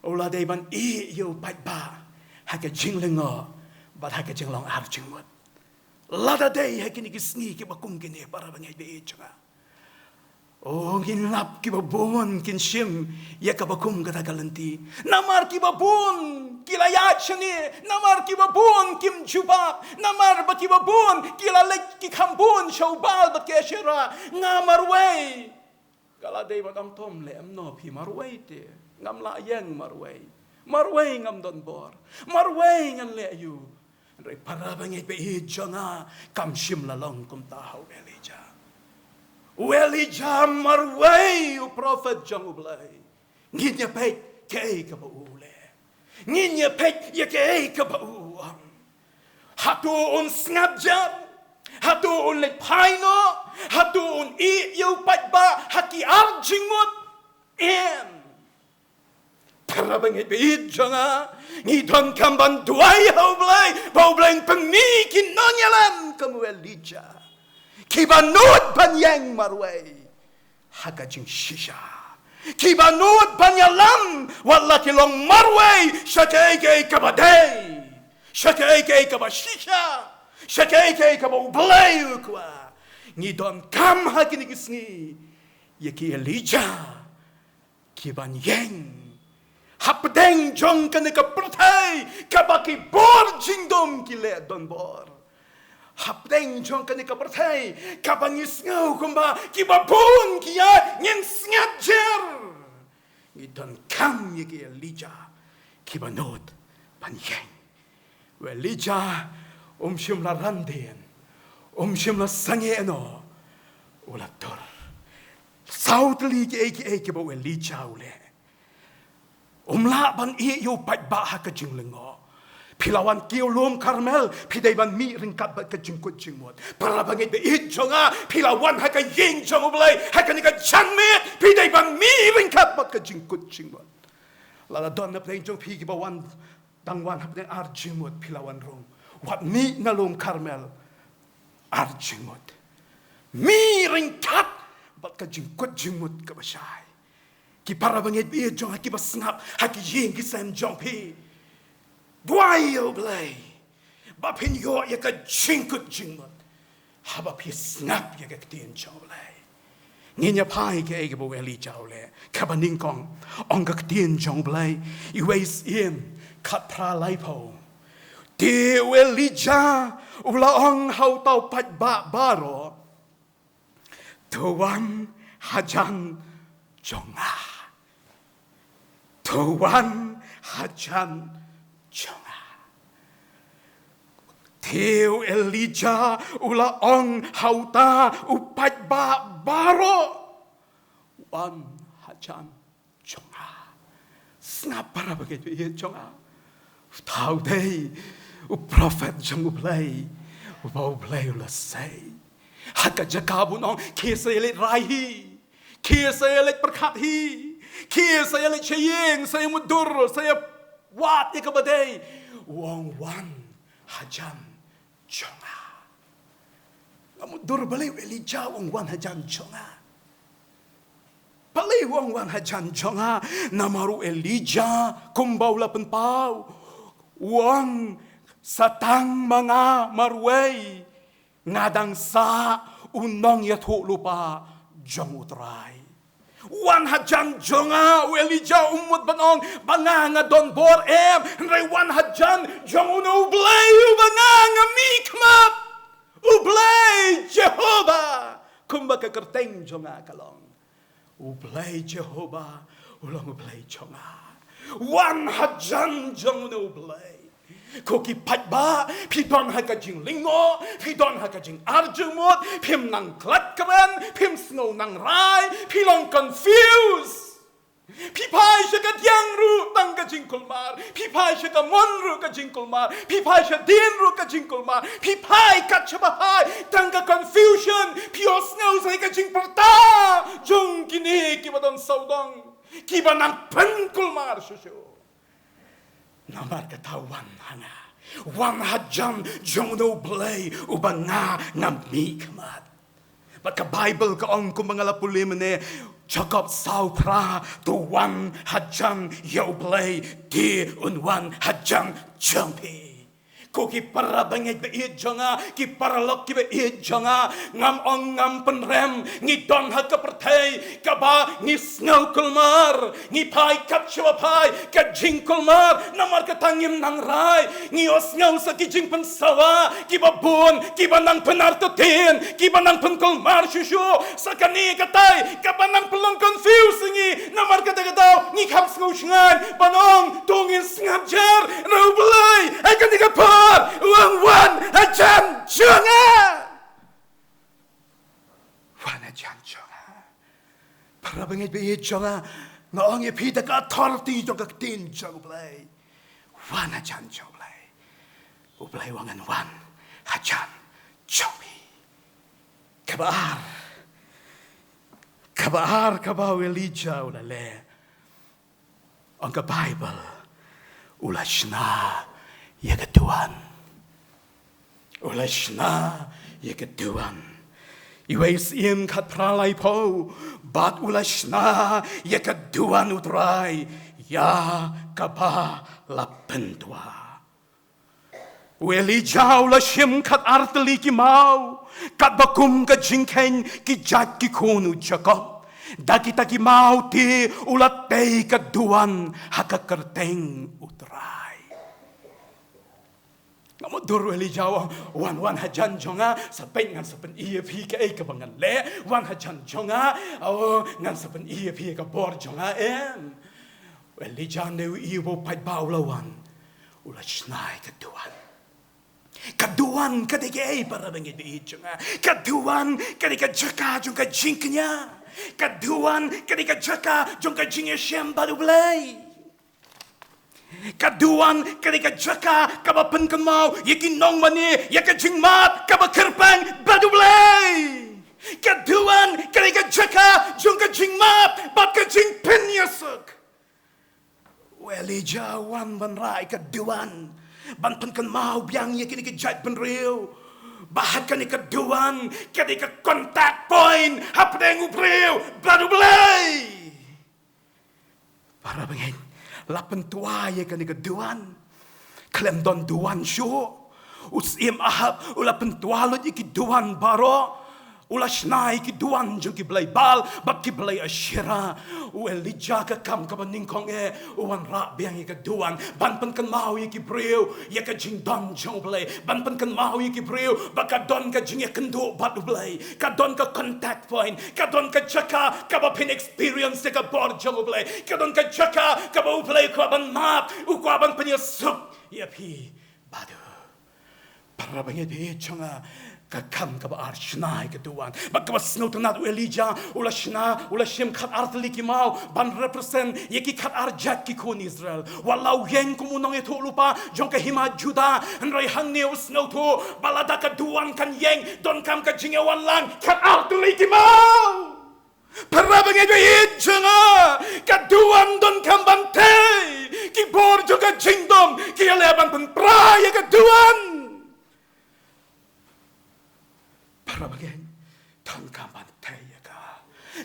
U la dei ban ïeh ïa u paidbah ha ka jinglyngngoh bad ha ka jinglong ar jingmut. Lada dei ha kine ki sngi kiba kum kine, para bangeit baieit jong nga, o ngin lap kiba bun kin shim ïa kaba kum kata ka lynti. Namar kiba bun ki la ïaid shane, namar kiba bun kim jubab, namar ba kiba bun ki la leit ki kham bun sha u Baal bad ki Asherah. Nga marwei nga la dei ban ong, to ym leh em noh phi marwei te. Ngam lah ïeng marwei. Marwei ngam don bor. Marwei ngan leh aïu? Hynrei para bangeit baieit jong nga, kam shym la long kumta ha u Elijah. U Elijah marwei, u prophet jong U Blei. Ngin ïa peit kaei kaba u leh. Ngin ïa peit ïa kaei kaba u ong. Hato un sngap jar? Hato un leit phai noh? Hato un ïeh ïa u paidbah ha ki ar jingmut? Em. Para bangeit baieit jong nga, ngi donkam ban duwai ha U Blei ba U Blei un pynmih ki nongïalam kum u Elijah, kiba nud ban ïeng marwei ha ka jingshisha, kiba nud ban ïalam wat la ki long marwei sha kaei kaei kaba dei, sha kaei kaei kaba shisha, sha kaei kaei kaba U Blei u kwah. Ngi donkam ha kine ki sngi ïa ki Elijah kiban ïeng hapdeng jong kane ka pyrthei kaba ki bor jingdum ki leh donbor. Hapdeng jong kane ka pyrthei kaba ngi sngew kumba kiba bun ki ïaid ngin sngap jer, ngi donkam ïa ki Elijah kiba nud ban ïeng. U Elijah um shym la randien, um shym la sangeh noh, u la tur. Saw tylli kiei kiei kiba u Elijah u leh. Um lah ban ïeh ïa u paidbah ha ka jinglyngngoh. Phi la wan kiew lum Karmel, phi dei ban mih ryngkat bad ka jingkut jingmut. Para bangeit baieit jong nga, phi la wan ha ka ïing jong U Blei ha kane ka janmiet, phi dei ban mih ryngkat bad ka jingkut jingmut. Lada don na pdeng jong phi kiba wan, dang wan hapdeng ar jingmut, phi la wan rung, wat mih na lum Karmel ar jingmut. Mih ryngkat bad ka jingkut jingmut kaba shai. Ki para bangeit baieit jong nga kiba sngap ha ki ïing ki sem jong phi, duwai ïa U Blei ba phin ïoh ïa ka jingkut jingmut haba phi sngap ïa ka ktien jong U Blei. Ngin ïa phai kaei kaba u Elijah u leh. Kaba nyngkong, ong ka ktien jong U Blei, Iwei Syiem khatphra laiphew, te u Elijah u la ong ha uta u paidbah baroh, to wan hajan jong nga. To wan hajan jong nga. Te u Elijah u la ong ha uta u paidbah baroh, wan hajan jong nga. Sngap para bangeit baieit jong nga. Uta u dei u prophet jong U Blei uba U Blei u la sei. Ha ka jaka bun ong, khie sa ïa leit rai hi, khie sa ïa leit pyrkhat hi, khie sa ïa leit sha ïing, sa ïa mutdur, sa ïa wad ïa kaba dei. U ong, wan hajan jong nga. Nga mutdur balei u Elijah u ong wan hajan jong nga. Balei u ong wan hajan jong nga? Namar u Elijah kumba u la pynpaw, u ong, sa tang ma nga marwei nga dang sah u nongïathuhlypa jong U Trai. Wan hajan jong nga, u Elijah um mut ban ong ba nga nga don bor em, hynrei wan hajan jong uno U Blei uba nga nga mihkhmat, U Blei Jehovah, kumba ka kyrteng jong nga ka long. U Blei Jehovah u long U Blei jong nga. Wan hajan jong uno U Blei. Ko ki paidbah, phi don ha ka jinglyngngoh, phi don ha ka jingarjumut, phim nang klet kren, phim sngew nang rai, phi long confused. Phi phai sha ka diang ruh tang ka jingkulmar, phi phai sha ka mon ruh ka jingkulmar, phi phai sha dien ruh ka jingkulmar, phi phai kat shaba phai tang ka confusion, phi ïohsngew sa ïa ka jingpyrta jong kine kiba don sawdong, kiba nang pynkulmar shuh shuh. Namar kata wan ha nga, wan hajan jong U Blei uba nga ngam mihkhmat. Bad ka Baibl ka ong kumba nga la pule mynne, Jakob saw phra, to wan hajan ïa U Blei, te un wan hajan jong phi. Ko ki para bangeit ba ïeit jong nga, ki paralok kiba ïeit jong nga, ngam ong ngam pynrem, ngi don ha ka pyrthei kaba ngi sngew kulmar, ngi phai kat shaba phai ka jingkulmar, namar kata ngim nang rai, ngi ïohsngew sa ki jingpynsawa kiba bun, kiba nang pynartatien, kiba nang pynkulmar shuh shuh. Sa kane katai kaba nang pynlong confuse ïa ngi, namar kata ka daw ngi kham sngew shngaiñ ban ong, to ngin sngap jar na U Blei ha kane ka por, u ong wan hajan jong nga. Wan hajan jong nga. Para bangeit ba ïeit jong nga, nga ong ïa phi da ka authority jong ka ktien jong U Blei, wan hajan jong U Blei. U Blei u ong ngan wan hajan jong phi. Kaba ar, kaba ar kaba u Elijah u la leh, ong ka Baibl, u la shna ïa ka duwan. U la shna ïa ka duwan. Iwei Syiem khatphra laiphew, bad u la shna ïa ka duwan U Trai ïa kaba la pyntwa. U Elijah u la shim khatar tylli ki maw, katba kum ka jingkheiñ ki jait ki khun u Jakob. Da kita ki maw te u la tei ka duwan ha ka kyrteng U Trai. Nga mutdur u Elijah u ong, wan, wan hajan jong nga, sa peit ngan sa pyni ïa phi kaei kaba ngan leh, wan hajan jong nga, oh, ngan sa pyni ïa phi ka bor jong nga, em. U Elijah ne u ïohi ba u paidbah u la wan, u la shna ïa ka duwan. Ka duwan ka dei kaei para bangeit ba ïeit jong nga? Ka duwan ka dei ka jaka jong ka jingkñia. Ka duwan ka dei ka jaka jong ka jingïashem bad U Blei. Ka duwan ka dei ka jaka kaba pynkynmaw ïa ki nongmane ïa ka jingmap kaba kyrpang bad U Blei. Ka duwan ka dei ka jaka jong ka jingmap bad ka jingpynïasuk. U Elijah u wan ban rah ïa ka duwan ban pynkynmaw biang ïa kine ki jaitbynriew ba ha kane ka duwan ka dei ka contact point hapdeng u briew bad U Blei. Para bangeit, la pyntwa ïa kane ka duwan. Khlem don duwan shuh, u Syiem Ahab u la pyntwa lut ïa ki duwan baroh. U la shna ïa ki duwan jong ki blei Baal bad ki blei Asherah. U Elijah ka kam kaba nyngkong eh, u wanrah biang ïa ka duwan ban pynkynmaw ïa ki briew ïa ka jingdon jong U Blei, ban pynkynmaw ïa ki briew ba ka don ka jingïakynduh bad U Blei, ka don ka contact point, ka don ka jaka kaba phin experience ïa ka bor jong U Blei, ka don ka jaka kaba U Blei u kwah ban map, u kwah ban pynïasuk ïa phi bad u. Para bangeit ba ïeit jong nga, ka kam kaba ar, shna ïa ka duwan. Bad kaba sngewtynnat, u Elijah u la shna, u la shim khatar tylli ki maw ban represent ïa ki khatar jait ki khun Israel. Wat la u ïeng kum u nongïathuhlypa jong ka hima Judah, hynrei hangne u sngewthuh ba lada ka duwan kan ïeng, donkam ka jingïawanlang khatar tylli ki maw. Para bangeit ba ïeit jong nga, ka duwan donkam ban tei. Ki bor jong ka jingdom ki ïaleh ban pynpra ïa ka duwan. Para bangeit, donkam ban tei ïa ka.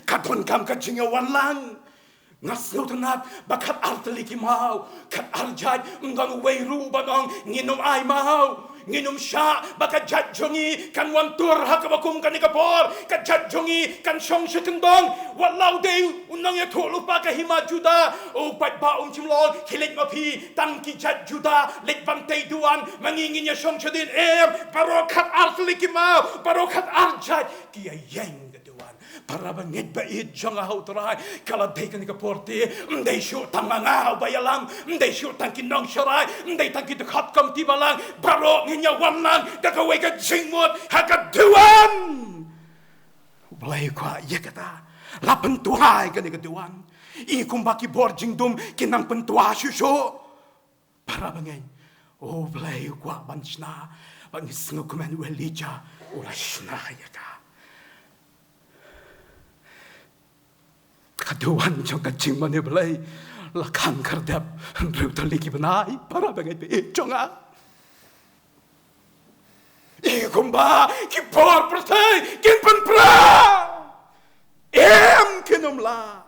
Ka donkam ka jingïawanlang. Nga sngewtynnat ba khatar tylli ki maw, khatar jait, ym don uwei ruh ban ong ngin ym ai maw. Ngin ym shah ba ka jait jong ngi kan wan tur ha kaba kum kane ka por, ka jait jong ngi kan shong sha kyndong. Wat la u dei u nongïathuhlypa ka hima Judah, u paidbah um shym la ong, khie leit ma phi, tang ki jait Judah leit ban tei duwan, ma ngi ngin ïa shong shadien. Em, baroh khatar tylli ki maw, baroh khatar jait ki ïa ïeng da duwan. Para bangeit ba ïeit jong nga ha U Trai, ka la dei kane ka por te, ym dei shuh tang ma nga uba ïalam, ym dei shuh tang ki nongsharai, ym dei tang ki dkhot komti balang, baroh ngin ïa wan lang da kawei ka jingmut ha ka duwan. U Blei u kwah ïa kata. La pyntwa ïa kane ka duwan. I kumba ki bor jingdum ki nang pyntwa shuh shuh. Para bangeit, U Blei u kwah ban shna, ba ngi sngewkmen u Elijah u la shna ïa ka. Ka duwan jong ka jingmane Blei la khang khyrdep hynriew tylli ki bnai, para bangeit ba ïeit jong nga. I kumba ki bor pyrthei kin pynpra, em, kin ym lah.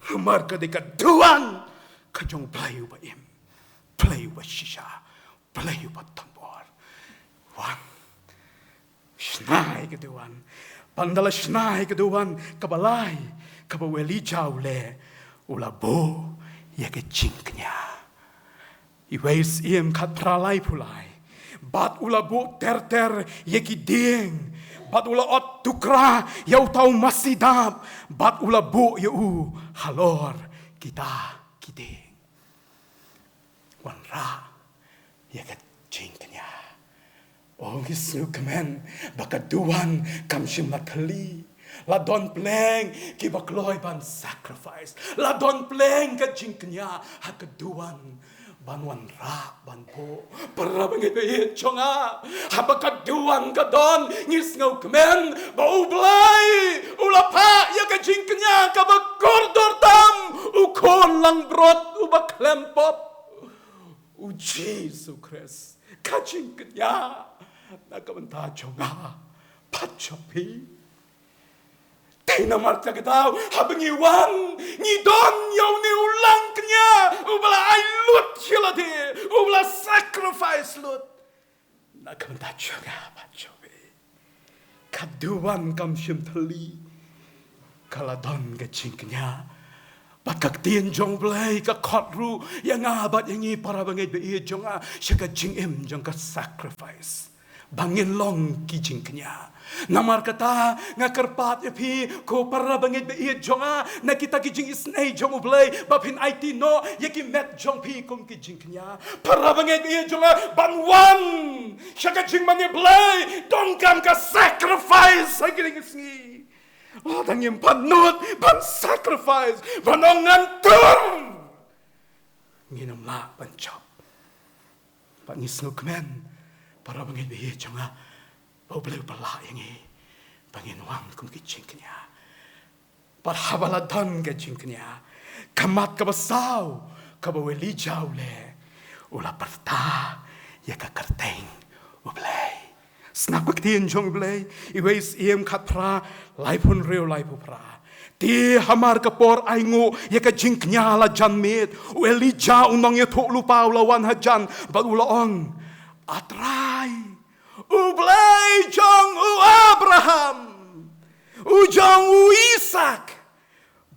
Namar ka dei ka duwan ka jong Blei uba im, Blei uba shisha, Blei uba donbor. Wan, shna ïa ka duwan. Bad ynda la shna ïa ka duwan, kaba lai kaba u Elijah u leh, u la buh ïa ka jingkñia. Iwei Syiem khatphra laiphew lai. Bad u la buh ter ter ïa ki dieng, bad u la ot tukra ïa uta u masi dap, bad u la buh ïa u halor kita ki dieng. Wanrah ïa ka jingkñia. O, ngi sngewkmen ba ka duwan kam shym la thylli. La don pleng kiba kloi ban sacrifice. La don pleng ka jingkñia ha ka duwan ban wanrah, ban buh. Para bangeit ba ïeit jong nga, haba ka duwan ka don, ngi sngewkmen ba U Blei u la phah ïa ka jingkñia kaba kordor tam, U Khun langbrot uba khlem pop, U Jisu Khrist. Ka jingkñia na ka bynta jong nga bad jong phi. Te namar kata ka daw, haba ngi wan, ngi don ïa une u langkñia uba la ai lut ïa lade, uba la sacrifice lut na ka bynta jong nga bad jong phi. Ka duwan kam shym thylli. Ka la don ka jingkñia. Bad ka ktien jong U Blei ka khot ruh ïa nga bad ïa ngi, para bangeit ba ïeit jong nga, sha ka jingim jong ka sacrifice, ba ngin long ki jingkñia. Namar kata nga kyrpad ïa phi, ko para bangeit ba ïeit jong nga, na kita ki jingisynei jong U Blei, ba phin aiti noh ïa ki met jong phi kum ki jingkñia. Para bangeit ba ïeit jong nga, ban wan sha ka jingmane Blei, donkam ka sacrifice ha kine ki sngi. Lada ngim pynnud ban sacrifice, ban ong ngan tur, ngin ym lah ban jop. Bad ngi sngewkmen, para bangeit ba ïeit jong nga, ba U Blei u pynlah ïa ngi ba ngin wan kum ki jingkñia. Bad haba la don ka jingkñia, ka mat kaba saw kaba u Elijah u leh, u la pyrta ïa ka kyrteng U Blei. Sngap ka ktien jong U Blei, Iwei Syiem khatphra, laiphew hynriew, laiphew phra. Te hamar ka por ainguh ïa ka jingkñia la jan miet, u Elijah u nongïathuhlypa u la wan hajan bad u la ong, A Trai, U Blei jong u Abraham, u jong u Isaak,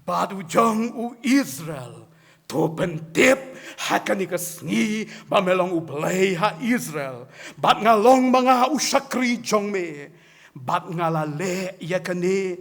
bad u jong u Israel, to pyntip ha kane ka sngi ba me long U Blei ha Israel, bad nga long ma nga u shakri jong me, bad nga la leh ïa kane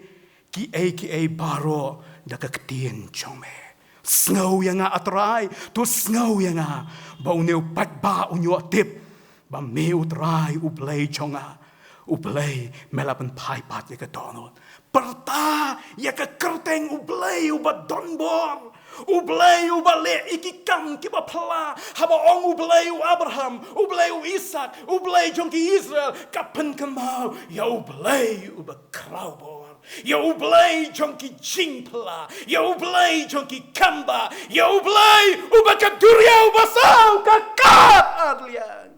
kiei kiei baroh da ka ktien jong me. Sngew ïa nga, A Trai, to sngew ïa nga, ba une u paidbah un ïoh tip ba me U Trai U Blei jong nga, U Blei me la pynphai pat ïa ka dohnud. Pyrta ïa ka kyrteng U Blei uba donbor, U Blei uba leh ïa ki kam kiba phylla. Haba ong U Blei u Abraham, U Blei u Isaak, U Blei jong ki Israel, ka pynkynmaw ïa U Blei uba khraw bor, ïa U Blei jong ki jingphylla, ïa U Blei jong ki kam bah, ïa U Blei uba ka duriaw basaw ka kad arliang.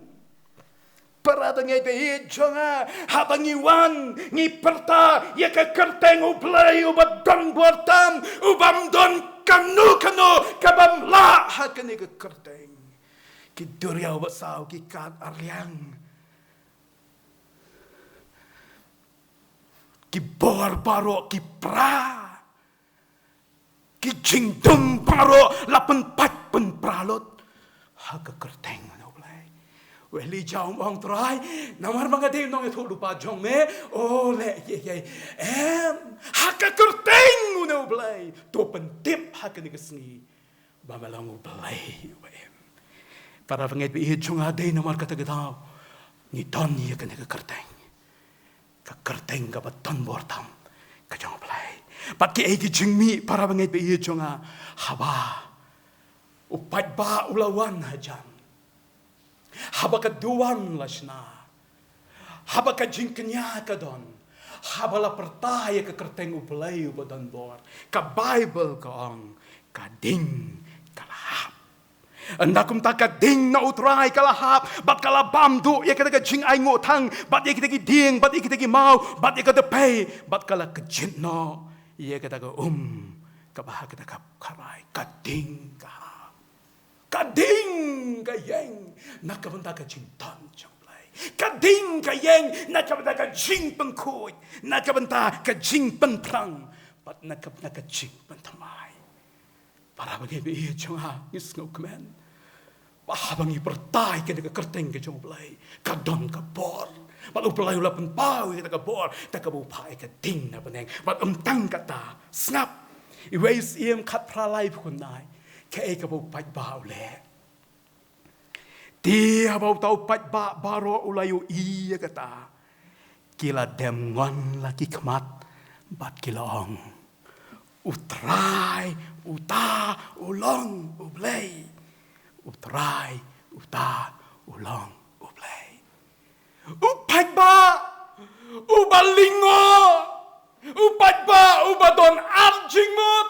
Para bangeit ba ïeit jong nga, haba ngi wan, ngi pyrta ïa ka kyrteng U Blei uba donbor tam, ubym don kano kano kabym lah ha kane ka kyrteng. Ki duriaw basaw ki kad arliang. Ki bor baroh ki pra. Ki jingdum baroh la pynpait pynpra lut ha ka kyrteng u Blei. U Elijah um ong, Trai, namar ba nga dei u nongïathuhlypa jong me. O leh, ïa, ïa, em, ha ka kyrteng u Blei, to pyntip ha kane ka sngi ba me long u Blei uba im. Para bangeit ba ïeit jong nga, dei namar kata ka daw ngi don ïa kane ka kyrteng. Ka kyrteng kaba don bor tam ka jong u Blei. Bad kiei ki jingmih, para bangeit ba ïeit jong nga, haba u paidbah u la wan hajan, haba ka duwan la shna, haba ka jingkñia ka don, haba la pyrta ïa ka kyrteng u Blei uba don bor, ka Baibl ka ong, ka ding ka la hap. Ynda kumta ka ding na u Trai ka la hap, bad ka la bam duh ïa kita ki jingainguh thang, bad ïa kita ki dieng, bad ïa kita ki maw, bad ïa ka dpei, bad ka la kjit noh ïa kita ki um kaba ha kita ka kharai. Ka ding ka hap. Ka ding ka ïeng na ka bynta ka jingdon jong u Blei. Ka ding ka ïeng na ka bynta ka jingpynkhuid, na ka bynta ka jingpynphrang, bad na ka bynta ka jingpynthymmai. Para bangeit ba ïeit jong nga, ngi sngewkmen ba haba ngi pyrta ïa kane ka kyrteng ka jong u Blei, ka don ka bor. Bad u Blei u la pynpaw ïa kata ka bor da kaba u phah ïa ka ding na bneng. Bad ym tang kata, sngap, Iwei Syiem khatphra, laiphew khyndai, kaei kaba u paidbah u leh. Te haba uta u paidbah baroh u la ïohi ïa kata, ki la dem ngon la ki khmat bad ki la ong, U Trai uta u long U Blei. U Trai uta u long U Blei. U paidbah uba lyngngoh, u paidbah uba don ar jingmut.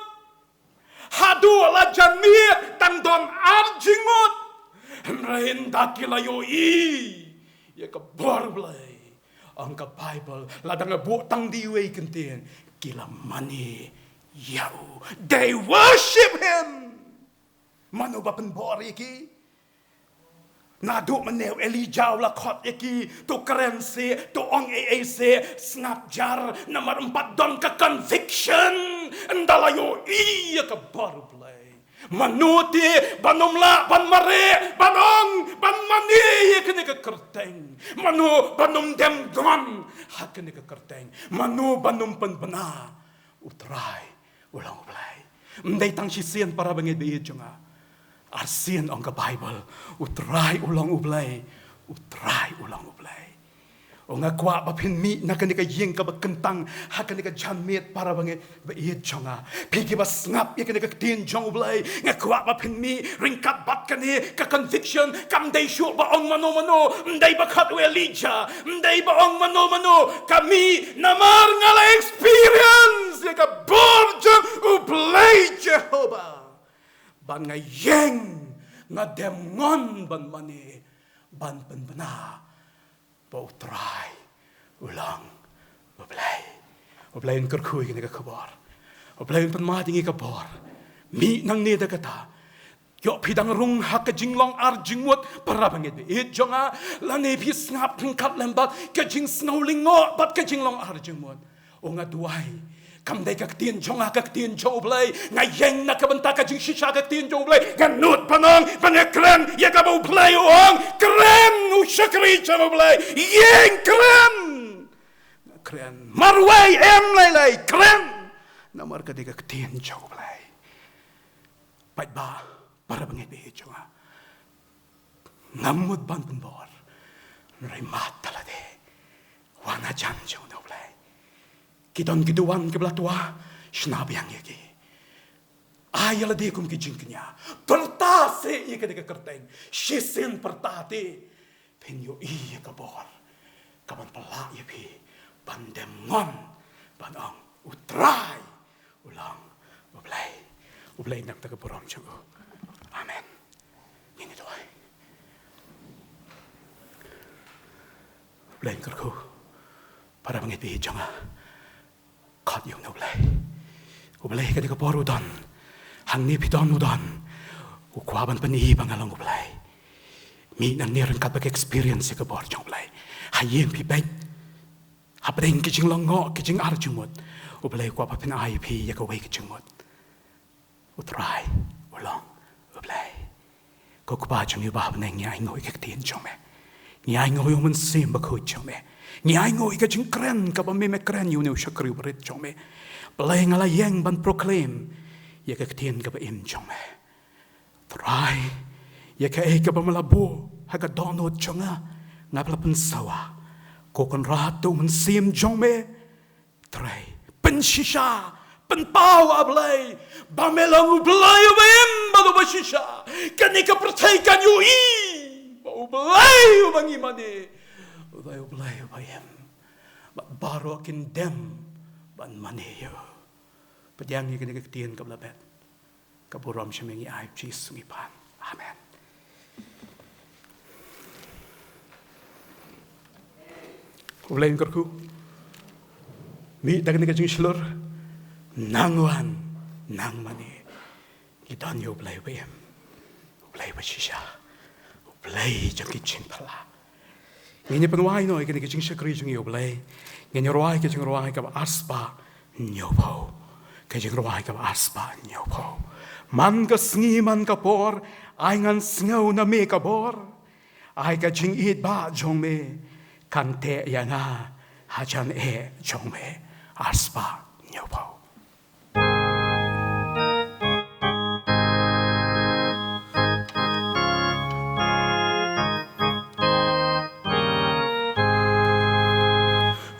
Haduh la jan miet tang don ar jingmut. Hynrei ynda ki la ïohi ïa ka bor Blei, ong ka Baibl, lada nga buh tang da iwei i kyntien, ki la mane ïa u. They worship him. Mano ba pynbor ïa ki? Naduh mynne u Elijah u la khot ïa ki, to kren seh, to ong ei ei seh, sngap jar, namar ym pat don ka conviction. Ynda la ïohi ïa ka bor Blei, mano te ban ym lah ban mareh, ban ong, ban mane ïa kane ka kyrteng? Mano ban ym dem ngon ha kane ka kyrteng? Mano ban ym pynbna? U Trai u long U Blei. Ym dei tang shisien, para bangeit ba ïeit jong nga. Arsien, ong ka Baibl, U Trai u long U Blei. U Trai u long U Blei. O, nga kwah ba phin mih na kane ka ïing kaba kyntang ha kane ka janmiet, para bangeit ba ïeit jong nga. Phi kiba sngap ïa kane ka ktien jong U Blei, nga kwah ba phin mih ryngkat bad kane ka conviction. Kam dei shuh ba ong mano mano, ym dei ba khot u Elijah, ym dei ba ong mano mano, ka mih namar nga la experience ïa ka bor jong U Blei Jehobah. Ban nga ïeng, nga dem ngon ban mane, ban pynbna ba U Trai u long U Blei. U Blei un kyrkhu ïa kane ka khubor. U Blei un pynmad ïa ngi ka bor. Mih nangne da kata. Ïoh phi dang rung ha ka jinglong ar jingmut, para bangeit ba ïeit jong nga, lane phi sngap ryngkat lem bad ka jingsngew lyngngoh bad ka jinglong ar jingmut. O, nga duwai, kam dei ka ktien jong nga, ka ktien jong U Blei. Nga ïeng na ka bynta ka jingshisha ka ktien jong U Blei. Nga nud ban ong, ba nga kren ïa kaba U Blei u ong. Kren, u shakri jong U Blei. Ïeng, kren. Kren. Marwei, em lei lei, kren. Namar ka dei ka ktien jong U Blei. Paidbah, para bangeit ba ïeit jong nga, ngam mut ban pynbor. Hynrei mad da lade, wan hajan jong U Blei. Ki don ki duwan kiba la twa, shna biang ïa ki. Ai ïa lade kum ki jingkñia. Pyrta seh ïa kane ka kyrteng. Shisien pyrta te, phin ïohi ïa ka bor kaban pynlah ïa phi ban dem ngon, ban ong, U Trai u long U Blei. U Blei un nang da ka burom jong u. Amen. Ngin ïa duwai. U Blei un kyrkhu, para bangeit ba ïeit jong nga. Khot ïa U Blei. U Blei, ka dei ka bor u don. Hangne phi don, u don. U kwah ban pyni ba nga long U Blei. Mih nangne ryngkat bad ka experience ïa ka bor jong U Blei. Ha ïing phi beit. Hapdeng ki jinglong ngoh, ki jingar jingmut, U Blei u kwah ba phin ai ïa phi ïa kawei ka jingmut. U Trai u long U Blei. Ko Kpa jong ngi uba ha bneng, ngi ainguh ïa ka ktien jong me. Ngi ainguh ïa U Mynsiem Bakhuid jong me. Ngi ainguh ïa ka jingkren kaba me me kren ïa une u shakri barit jong me. Blei, nga la ïeng ban proclaim ïa ka ktien kaba im jong me. Trai, ïa kaei kaba me la buh ha ka dohnud jong nga, nga la pynsawa. Ko Kynrad, da U Mynsiem jong me, Trai, pynshisha, pynpaw, A Blei, ba me long U Blei uba im bad uba shisha. Kane ka pyrthei kan ïohi ba U Blei uba ngi mane, U Blei, U Blei uba im, bad baroh kin dem ban mane ïa u. Pdiang ïa kane ka ktien kaba la bet. Ka burom sha me ngi ai, Jisu ngi pan. Amen. U Blei un kyrkhu. Mih da kane ka jingshlur, nang wan, nang mane. Ngi don ïa U Blei uba im, U Blei uba shisha, U Blei jong ki jingphylla. Ngin ïa pynwai noh ïa kane ka jingshakri jong ngi, U Blei. Ngin ïa rwai ka jingrwai kaba arspah hynñiewphew. Ka jingrwai kaba arspah hynñiewphew. Man ka sngi, man ka por, ai ngan sngew na me ka bor. Ai ka jingïeit ba jong me kan teh ïa nga hajan eh jong me. Arspah hynñiewphew.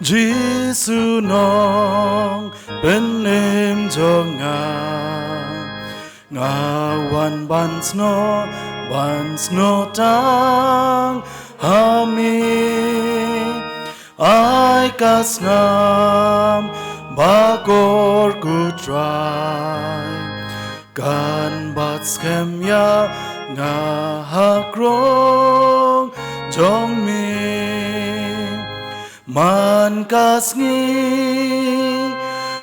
Jisu nongpynim jong nga, nga wan ban snoh, ban snoh tang ha me. Ai ka snam bakor, ko Trai, kan bat skhem ïa nga ha krung jong me. Man ka sngi,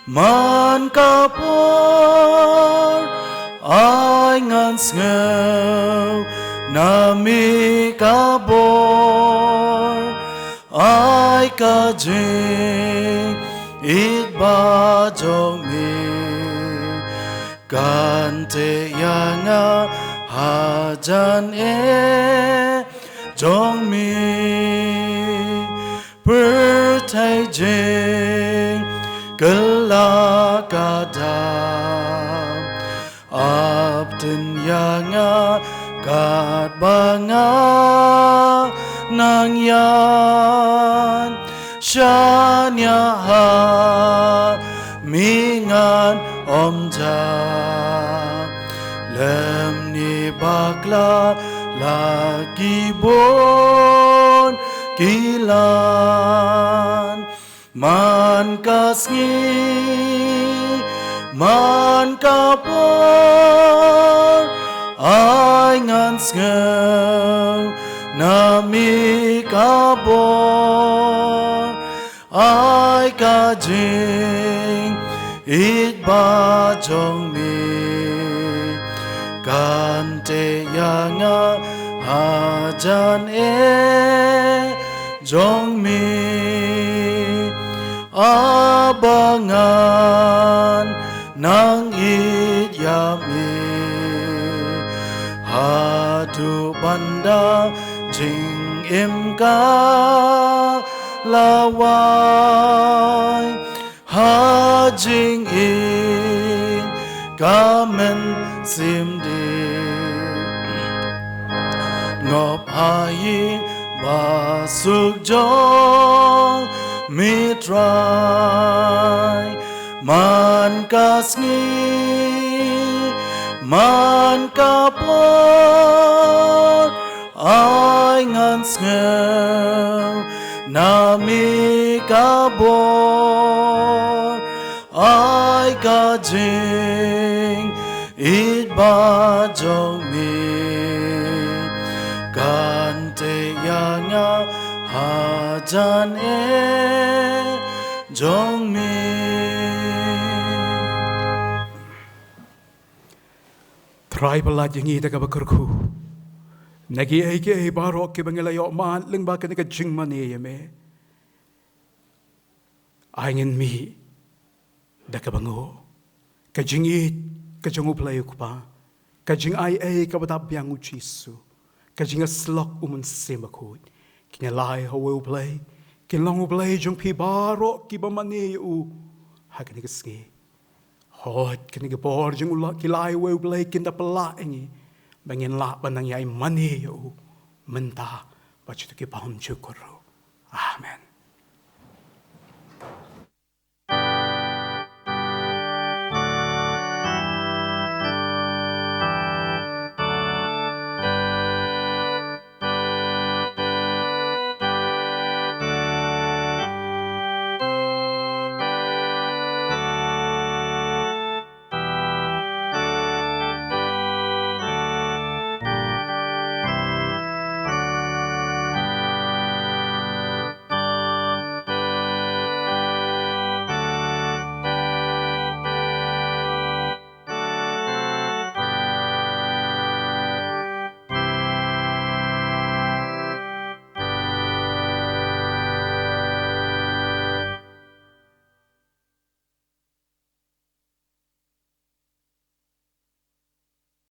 man ka por, ai ngan sngew na me ka bor. Ai ka jingïeit ba jong me kan teh ïa nga hajan eh jong me. Pyrthei jingkylla ka dap, ap tynrai ïa nga katba nga nang ïaid. Shaniah ha me ngan ym jah, lymne bakla la ki bun ki lan. Man ka sngi, man ka por, ai ngan sngew na me ka bor. Ai ka jingïeit ba jong me kan teh ïa nga hajan eh jong me. Haba ngan nang ïeit ïa me, haduh ban da jingim ka la wai. Ha jingim ka mynsiem dih, ngop ha ïing basuk jong me Trai. Man ka sngi, man ka por, ai ngan sngew na me ka bor. Ai ka jingïeit ba jong me kan teh ïa nga hajan eh jong me. Trai, pyllait ïa ngi da kaba kyrkhu na kiei kiei baroh kiba ngi la ïoh mad lyngba kane ka jingmane ïa me. Ai ngin mih da kaba nguh ka jingïeit ka jong U Blei U Kpa, ka jingaiei kaba dap biang U Jisu, ka jingïasyllok U Mynsiem Bakhuid. Kin ïalai ha uwei U Blei, kin long U Blei jong phi baroh kiba mane ïa u ha kane ka sngi. Hooid, kane ka bor jong u la, ki lai uwei U Blei kin da pynlah ïa ngi ba ngin lah ban nang ïai mane ïa u mynta bad sha ki bymjukut ruh. Amen.